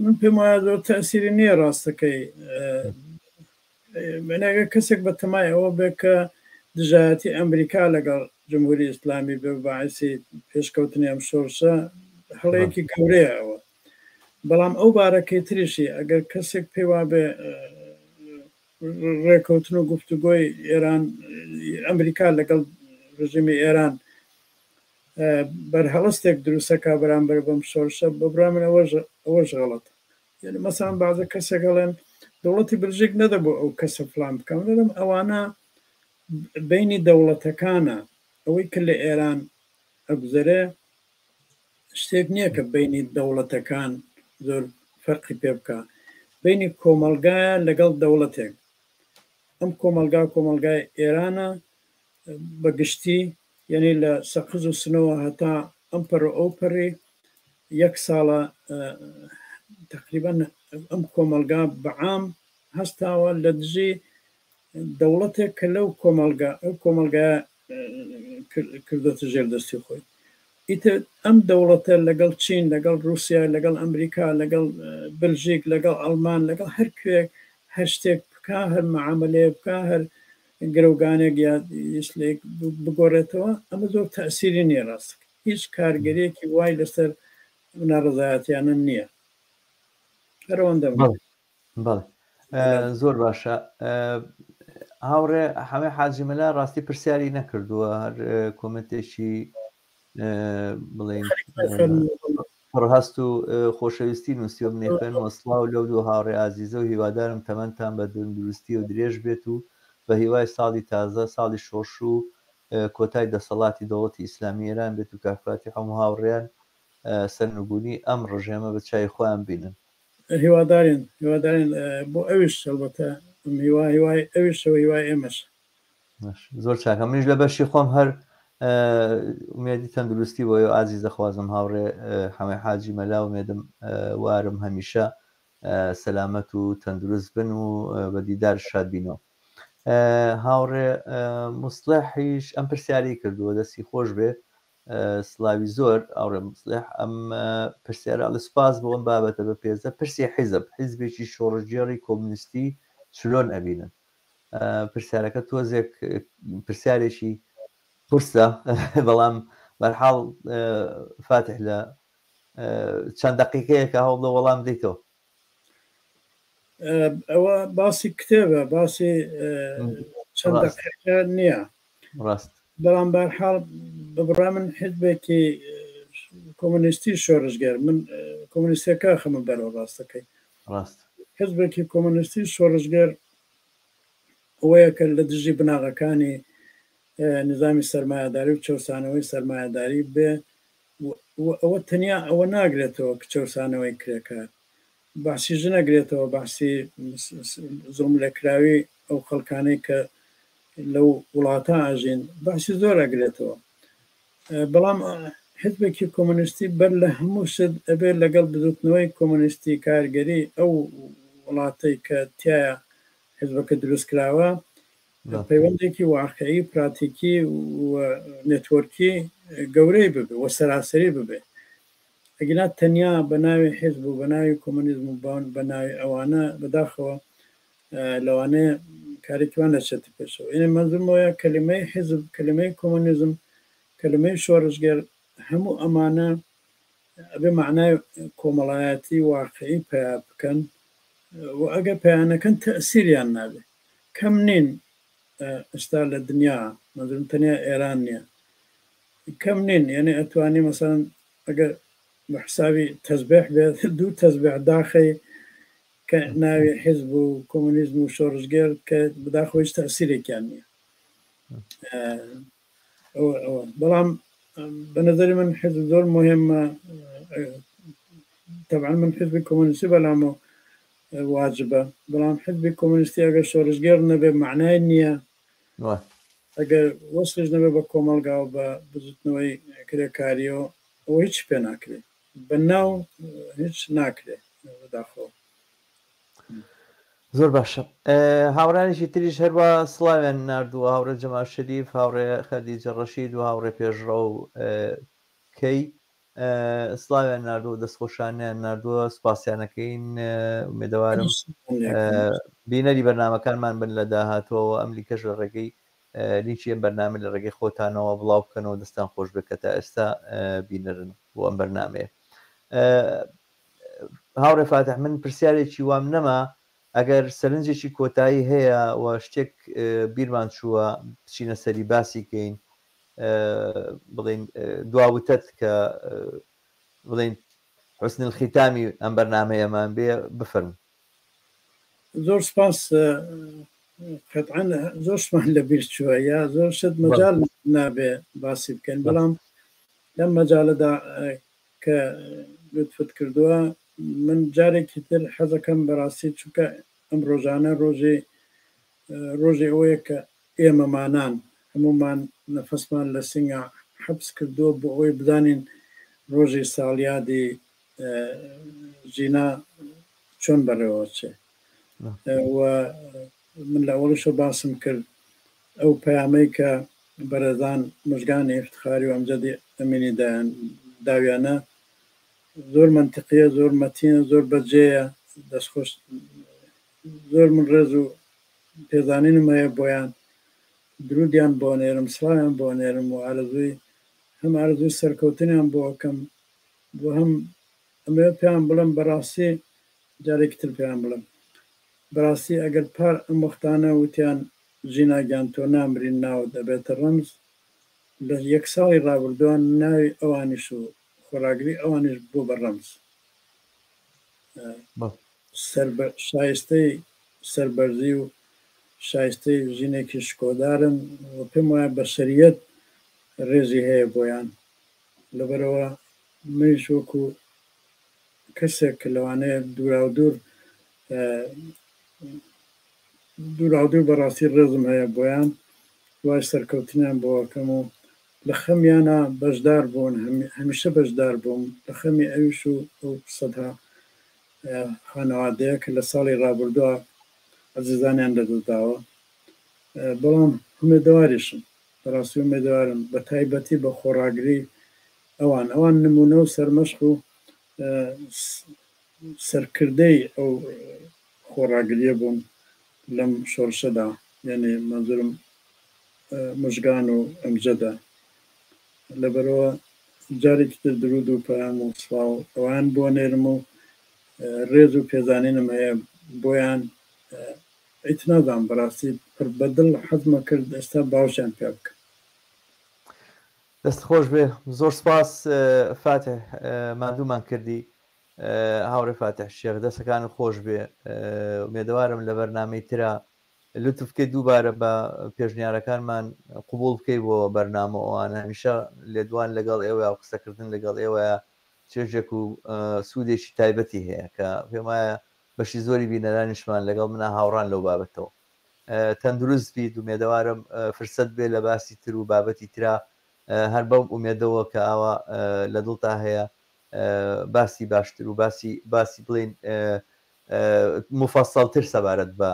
من پێم وایە زۆر تەئسیری نییە ڕاستەکەی یعنی ئەگەر کەسێک بە تەمای ئەوە بێ کە دژایەتی ئەمریکا لەگەڵ جمهوری ئیسلامی بێ و باعیسی پێشکەوتنی ئەم شۆڕشە هەڵەیەکی گەورەیە ئەوە بەڵام ئەو بارەکەی تریشی ئەگەر کەسێک پێی وابێ ڕێکەوتن و گفتوگۆی ئێران ئەمریکا لەگەڵ ڕژیمی ئێران بەرهەڵستێک دروستەکە بەرامبەر بەم شۆرشە بە برای من ئەوەش ئەوەش غەڵەتە یعنی مەسەڵەن بەعزە کەسێک ئەڵێن دەوڵەتی بلژیک نەدەبوو ئەو کەسە فلان بکەم دەڵێم ئەوانە بینی دەوڵەتەکانە ئەوەی کە لە ئێران ئەگوزەرێ شتێک نییە کە بینی دەوڵەتەکان زۆر فەرقی پێ بکە بینی کۆمەڵگایە لەگەڵ دەوڵەتێک. ئەم کۆمەڵگا کۆمەڵگای ئێرانە بە گشتی یەنی لە سەقز و سنەوە هەتا ئەم پەر و ئەو پەڕی یەک ساڵە تەقریبەن ئەم کۆمەڵگا بە عام هەستاوە لە دژی دەوڵەتێک کە لەو کۆمەڵگا ئەو کۆمەڵگایە کردۆتە ژێر دەستی خۆی. ئیتر ئەم دەوڵەتە لەگەڵ چین، لەگەڵ ڕووسیا، لەگەڵ ئەمریکا، لەگەڵ بلژیک، لەگەڵ ئەڵمان، لەگەڵ هەر کوێیەک هەر شتێک بکا، هەر مەعامەلەیەک بکا، هەر گرەوگانێک یا یشلێک بگۆڕێتەوە، ئەمە زۆر تەئسیری نییە ڕاستەکەی. هیچ کارگەرییەکی وای لەسەر ئەم ناڕەزایەتیانە نییە. هەر ئەوەندەم. بەڵێ. بەڵێ زۆر باشە هاوڕێ حەمەی حاجی مەلا ڕاستی پرسیاری نەکردووە هەر کۆمنتێکی بڵێن پڕهەست و خۆشەویستی نووسیوە منێ خوێنەوە سڵاو لەو دوو هاوڕێ ئازیزە و هیوادارم تەمەنتان بە دەندروستی و درێژ بێت و بە هیوای ساڵی تازە ساڵی شۆڕش و کۆتای دەسەڵاتی دەوڵەتی ئیسلامی ئێران بێت و کاک فاتیح و هاوڕێیان سەرنگونی ئەم ڕژێمە بە چاوی خۆیان بینن. هیوادارین هیوادارین بۆ ئەویش هەڵبەتە هیوا هیوای ئەویشەوە هیوای ئێمەش. زۆر چاکە منیش لە بەشی خۆم هەر ئومێدی تەندروستی بۆ ئێوە ئازیز دەخوازم هاوڕێ حەمەی حاجی مەلا ئومێدم وارم هەمیشە سەلامەت و تەندروست بن و بە دیدار شاد بینەوە هاوڕێ موسڵحیش ئەم پرسیاری کردووە دەستی خۆش بێ سڵاوی زۆر هاوڕێ موسڵح ئەم پرسیارە ئەڵێ سوپاس بۆ ئەم بابەتە بەپێزە پرسی حیزب حیزبێکی شۆڕشگێڕی کۆمونیستی چلۆن ئەبینن پرسیارەکە تۆزێک پرسیارێکی قورسە بەڵام بەرحاڵ فاتح لە چەند دقیقەیەکە هەوڵ وەڵام دەیتەوە ئەوە باسی کتێبە باسی چەند دقیقە نییە ڕاست بەڵام بەرحاڵ بە بڕای من حیزبێکی کۆمۆنیستی شۆڕشگێر من کۆمۆنیستەکە خەمە بەرەوە ڕاستەکەی ڕاست حیزبێکی کۆمۆنیستی شۆڕشگێر ئەوەیە کە لە دژی بناغەکانی نظامی سەرمایەداری و چەوسانەوەی سەرمایەداری بێ و ئەوە تەنیا ئەوە ناگرێتەوە کە چەوسانەوەی کرێکار بەعسی ژن ئەگرێتەوە، بەعسی زوڵملێکراوی ئەو خەڵکانەی کە لەو وڵاتە ئەژین، بەعسی زۆر ئەگرێتەوە. بەڵام حزبێکی کۆمۆنیستی بەر لە هەموو شت ئەبێ لەگەڵ بزوتنەوەی کۆمۆنیستی کارگەری ئەو وڵاتەی کە تیایا حزبەکە دروست کراوە پەیوەندێکی واقعی پراتیکی و نێتۆرکی گەورەی ببێ و سەراسەری ببێ. ئەگینا تەنیا بە ناوی حیزب و بە ناوی کۆمۆنیزم و بە ناوی ئەوانە بەداخەوە لەوانەیە کارێکی وا نەچێتە پێشەوە. یەنی مەنزوورم ئەوەیە کەلیمەی حیزب، کەلیمەی کۆمۆنیزم، کەلیمەی شۆڕشگێر هەموو ئەمانە ئەبێ مەعنای کۆمەڵایەتی واقعی پەیا بکەن و ئەگەر پەیا نەکەن تەئسیریان نابێ. کەم نین ئێستا لە دنیا، مەنزوورم تەنیا ئێران نییە، کەم نین یەنی ئەتوانی مەسەلەن ئەگەر بە حسابی تەزبێح بێت دوو تەزبێح داخەی کە ناوی حیزب و کۆمۆنیزم و شۆڕشگێر کە بەداخەوە هیچ تەسیرێکیان نییە ئەوە ئەوە بەڵام بە نظری من حیزب زۆر مهمە طبعا من حیزبی کۆمۆنیستی بەلامەوە واجبە بەڵام حیزبی کۆمۆنیستی ئەگەر شۆڕشگێڕ نەبێ معنای نییە ئەگەر وەسڵیش نەبێ بە کۆمەڵگا و بە بزوتنەوەی کرێکاریەوە ئەوە هیچ پێ ناکرێ بە ناو هیچ ناکرێ بەداخەوە. زۆر باشە هاوڕانێکی تریش هەروە سڵاویان نردووە هاوڕێ جەمال شەریف هاوڕێ خەدیجە ڕەشید و هاوڕێ پێشڕەو کەی سڵاویان ناردووە دەستخۆشانیان ناردووە سپاسیانەکەین ئومێدەوارم بینەری بەرنمەکانمان بن لە داهاتوەوە ئەم لیکەش لە ڕێگەی لینکی ئەم بەرنامە لە ڕێگەی خۆتانەوە بڵاو بکەنەوە دەستان خۆش بێت کە تا ئێستا بینەرن بۆ ئەم بەرنمەیە هاوڕێ فاتح من پرسیارێکی وام نەما ئەگەر سەرنجێکی کۆتایی هەیە و شتێک بیرمان چووە بچینە سەری باسی کەین بڵێین دوا وتەت کە بڵێین حسن الختامی ئەم بەرنامەیەمان بێ بفەرموو. زۆر سپاس قەتعەن زۆر شتمان لە بیر چووە یا زۆر شت مەجال نابێ باسی بکەین بەڵام لەم مەجالەدا کە لوتفت کردووە من جارێکی تر حەزەکەم بەڕاستی چونکە ئەم ڕۆژانە ڕۆژی ڕۆژی ئەوەیە کە ئێمەمانان هەموومان نەفەسمان لە سینگا حەبس کردووە بۆ ئەوەی بزانین ڕۆژی ساڵیادی ژینا چۆن بەڕێوەچێ و من لە ئەوەڵیشەوە باسم کرد ئەو پەیامەی کە بەڕێزان مژگانی ئیفتخاری و ئەمجەدی ئەمینی دایان داویانە زۆر مەنتقیە زۆر مەتینە زۆر بەجێیە دەستخۆش زۆر من ڕێز و پێزانینم هەیە بۆیان درودیان بۆ نێرم سڵاویان بۆ نێرم و ئارەزووی هەم ئارەزووی سەرکەوتنیان بۆ ئەکەم و هەم ئەمەوێ پێیان بڵێم بەڕاستی جارێکی تر پێیان بڵێم بەڕاستی ئەگەر پار ئەم وەختانە وتیان ژینا گیان تۆ نامری ناوت ئەبێتە ڕەمز لە یەک ساڵی ڕابردووە ناوی ئەوانیش و خۆڕاگری ئەوانیش بووە بە ڕەمز شایستەی سەربەرزی و شایستەی ژینێکی شکۆدارن و پێم وایە بەشەریەت ڕێزی هەیە بۆیان لەبەرئەوە منیش وەکو کەسێک کە لەوانەیە دووراودوور دووراودوور بەڕاستی ڕێزم هەیە بۆیان دوای سەرکەوتنیان بۆ ئەکەم و لە خەمیانە بەشدار بوون هەمیشە بەشدار بووم لە خەمی ئەویش و ئەو سەدها خانەوادەیە کە لە ساڵی ڕابردووە ئازیزانیان لەدەستداوە بەڵام هومێدەواریشم بەڕاستی ئومێدەوارم بە تایبەتی بە خۆڕاگری ئەوان، ئەوان نموونە و سەرمەشق و سەرکردەی ئەو خۆڕاگرییە بوون لەم شۆڕشەدا، یانی مەنزوورم موژگان و ئەمجەدە. لەبەرئەوە جارێکی تر دروود و پەیام و سڵاو ئەوان بۆ نێرم و ڕێز و پێزانینم هەیە بۆیان. ئیت نازانم بەڕاستی پر بەدڵ حەزمە کرد ئێستا باوشیان پیا بکەم. دەست خۆش بێ زۆر سپاس فاتح ماندوومان کردی هاوڕێ فاتح شێخ دەسەکان خۆش بێ ئومێدەوارم لە بەرنامەی ترا لوتف بکەی دووبارە بە پێشنیارەکانمان قبوڵ بکەی بۆ بەرنامە ئەوانە هەمیشە لێدوان لەگەڵ ئێوە و قسەکردن لەگەڵ ئێوەیە چێژێک و سوودێکی تایبەتی هەیە کە پێم وایە بەشی زۆری بینەرانیشمان لەگەڵ منا هاوڕان لەو بابەتەوە. تەندروست بیت ئومێدەوارم فرسەت بێ لە باسی تر و بابەتی ترا هەر بەم ئومێدەوە کە ئاوا لە دڵتا هەیە باسی باشتر و باسی باسی بڵێین مفەسەڵتر سەبارەت بە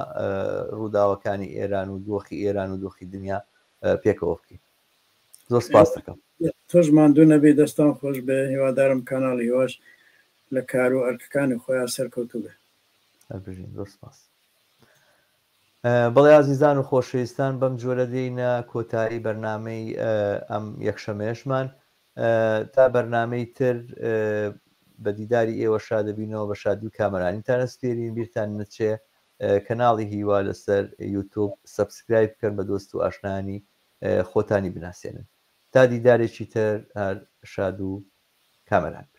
ڕووداوەکانی ئێران و دۆخی ئێران و دۆخی دنیا پێکەوە بکەین. زۆر سپاست دەکەم. تۆش ماندوو نەبی دەستان خۆش بێ هیوادارم کاناڵی هیواش لە کار و ئەرکەکانی خۆیان سەرکەوتوو بێ. هەر بژین زۆر سپاس. بەڵێ ئازیزان و خۆشەویستان بەم جۆرە دێینە کۆتایی بەرنامەی ئەم یەکشەمەیەشمان تا بەرنامەی تر بە دیداری ئێوە شادەبینەوە بە شادی و کامەرانیتان ئەسپێرین بیرتان نەچێ کەناڵی هیوا لەسەر یوتوب subscribe بکەن بە دۆست و ئاشنانی خۆتانی بناسێنن تا دیدارێکی تر هەر شاد و کامەران بن.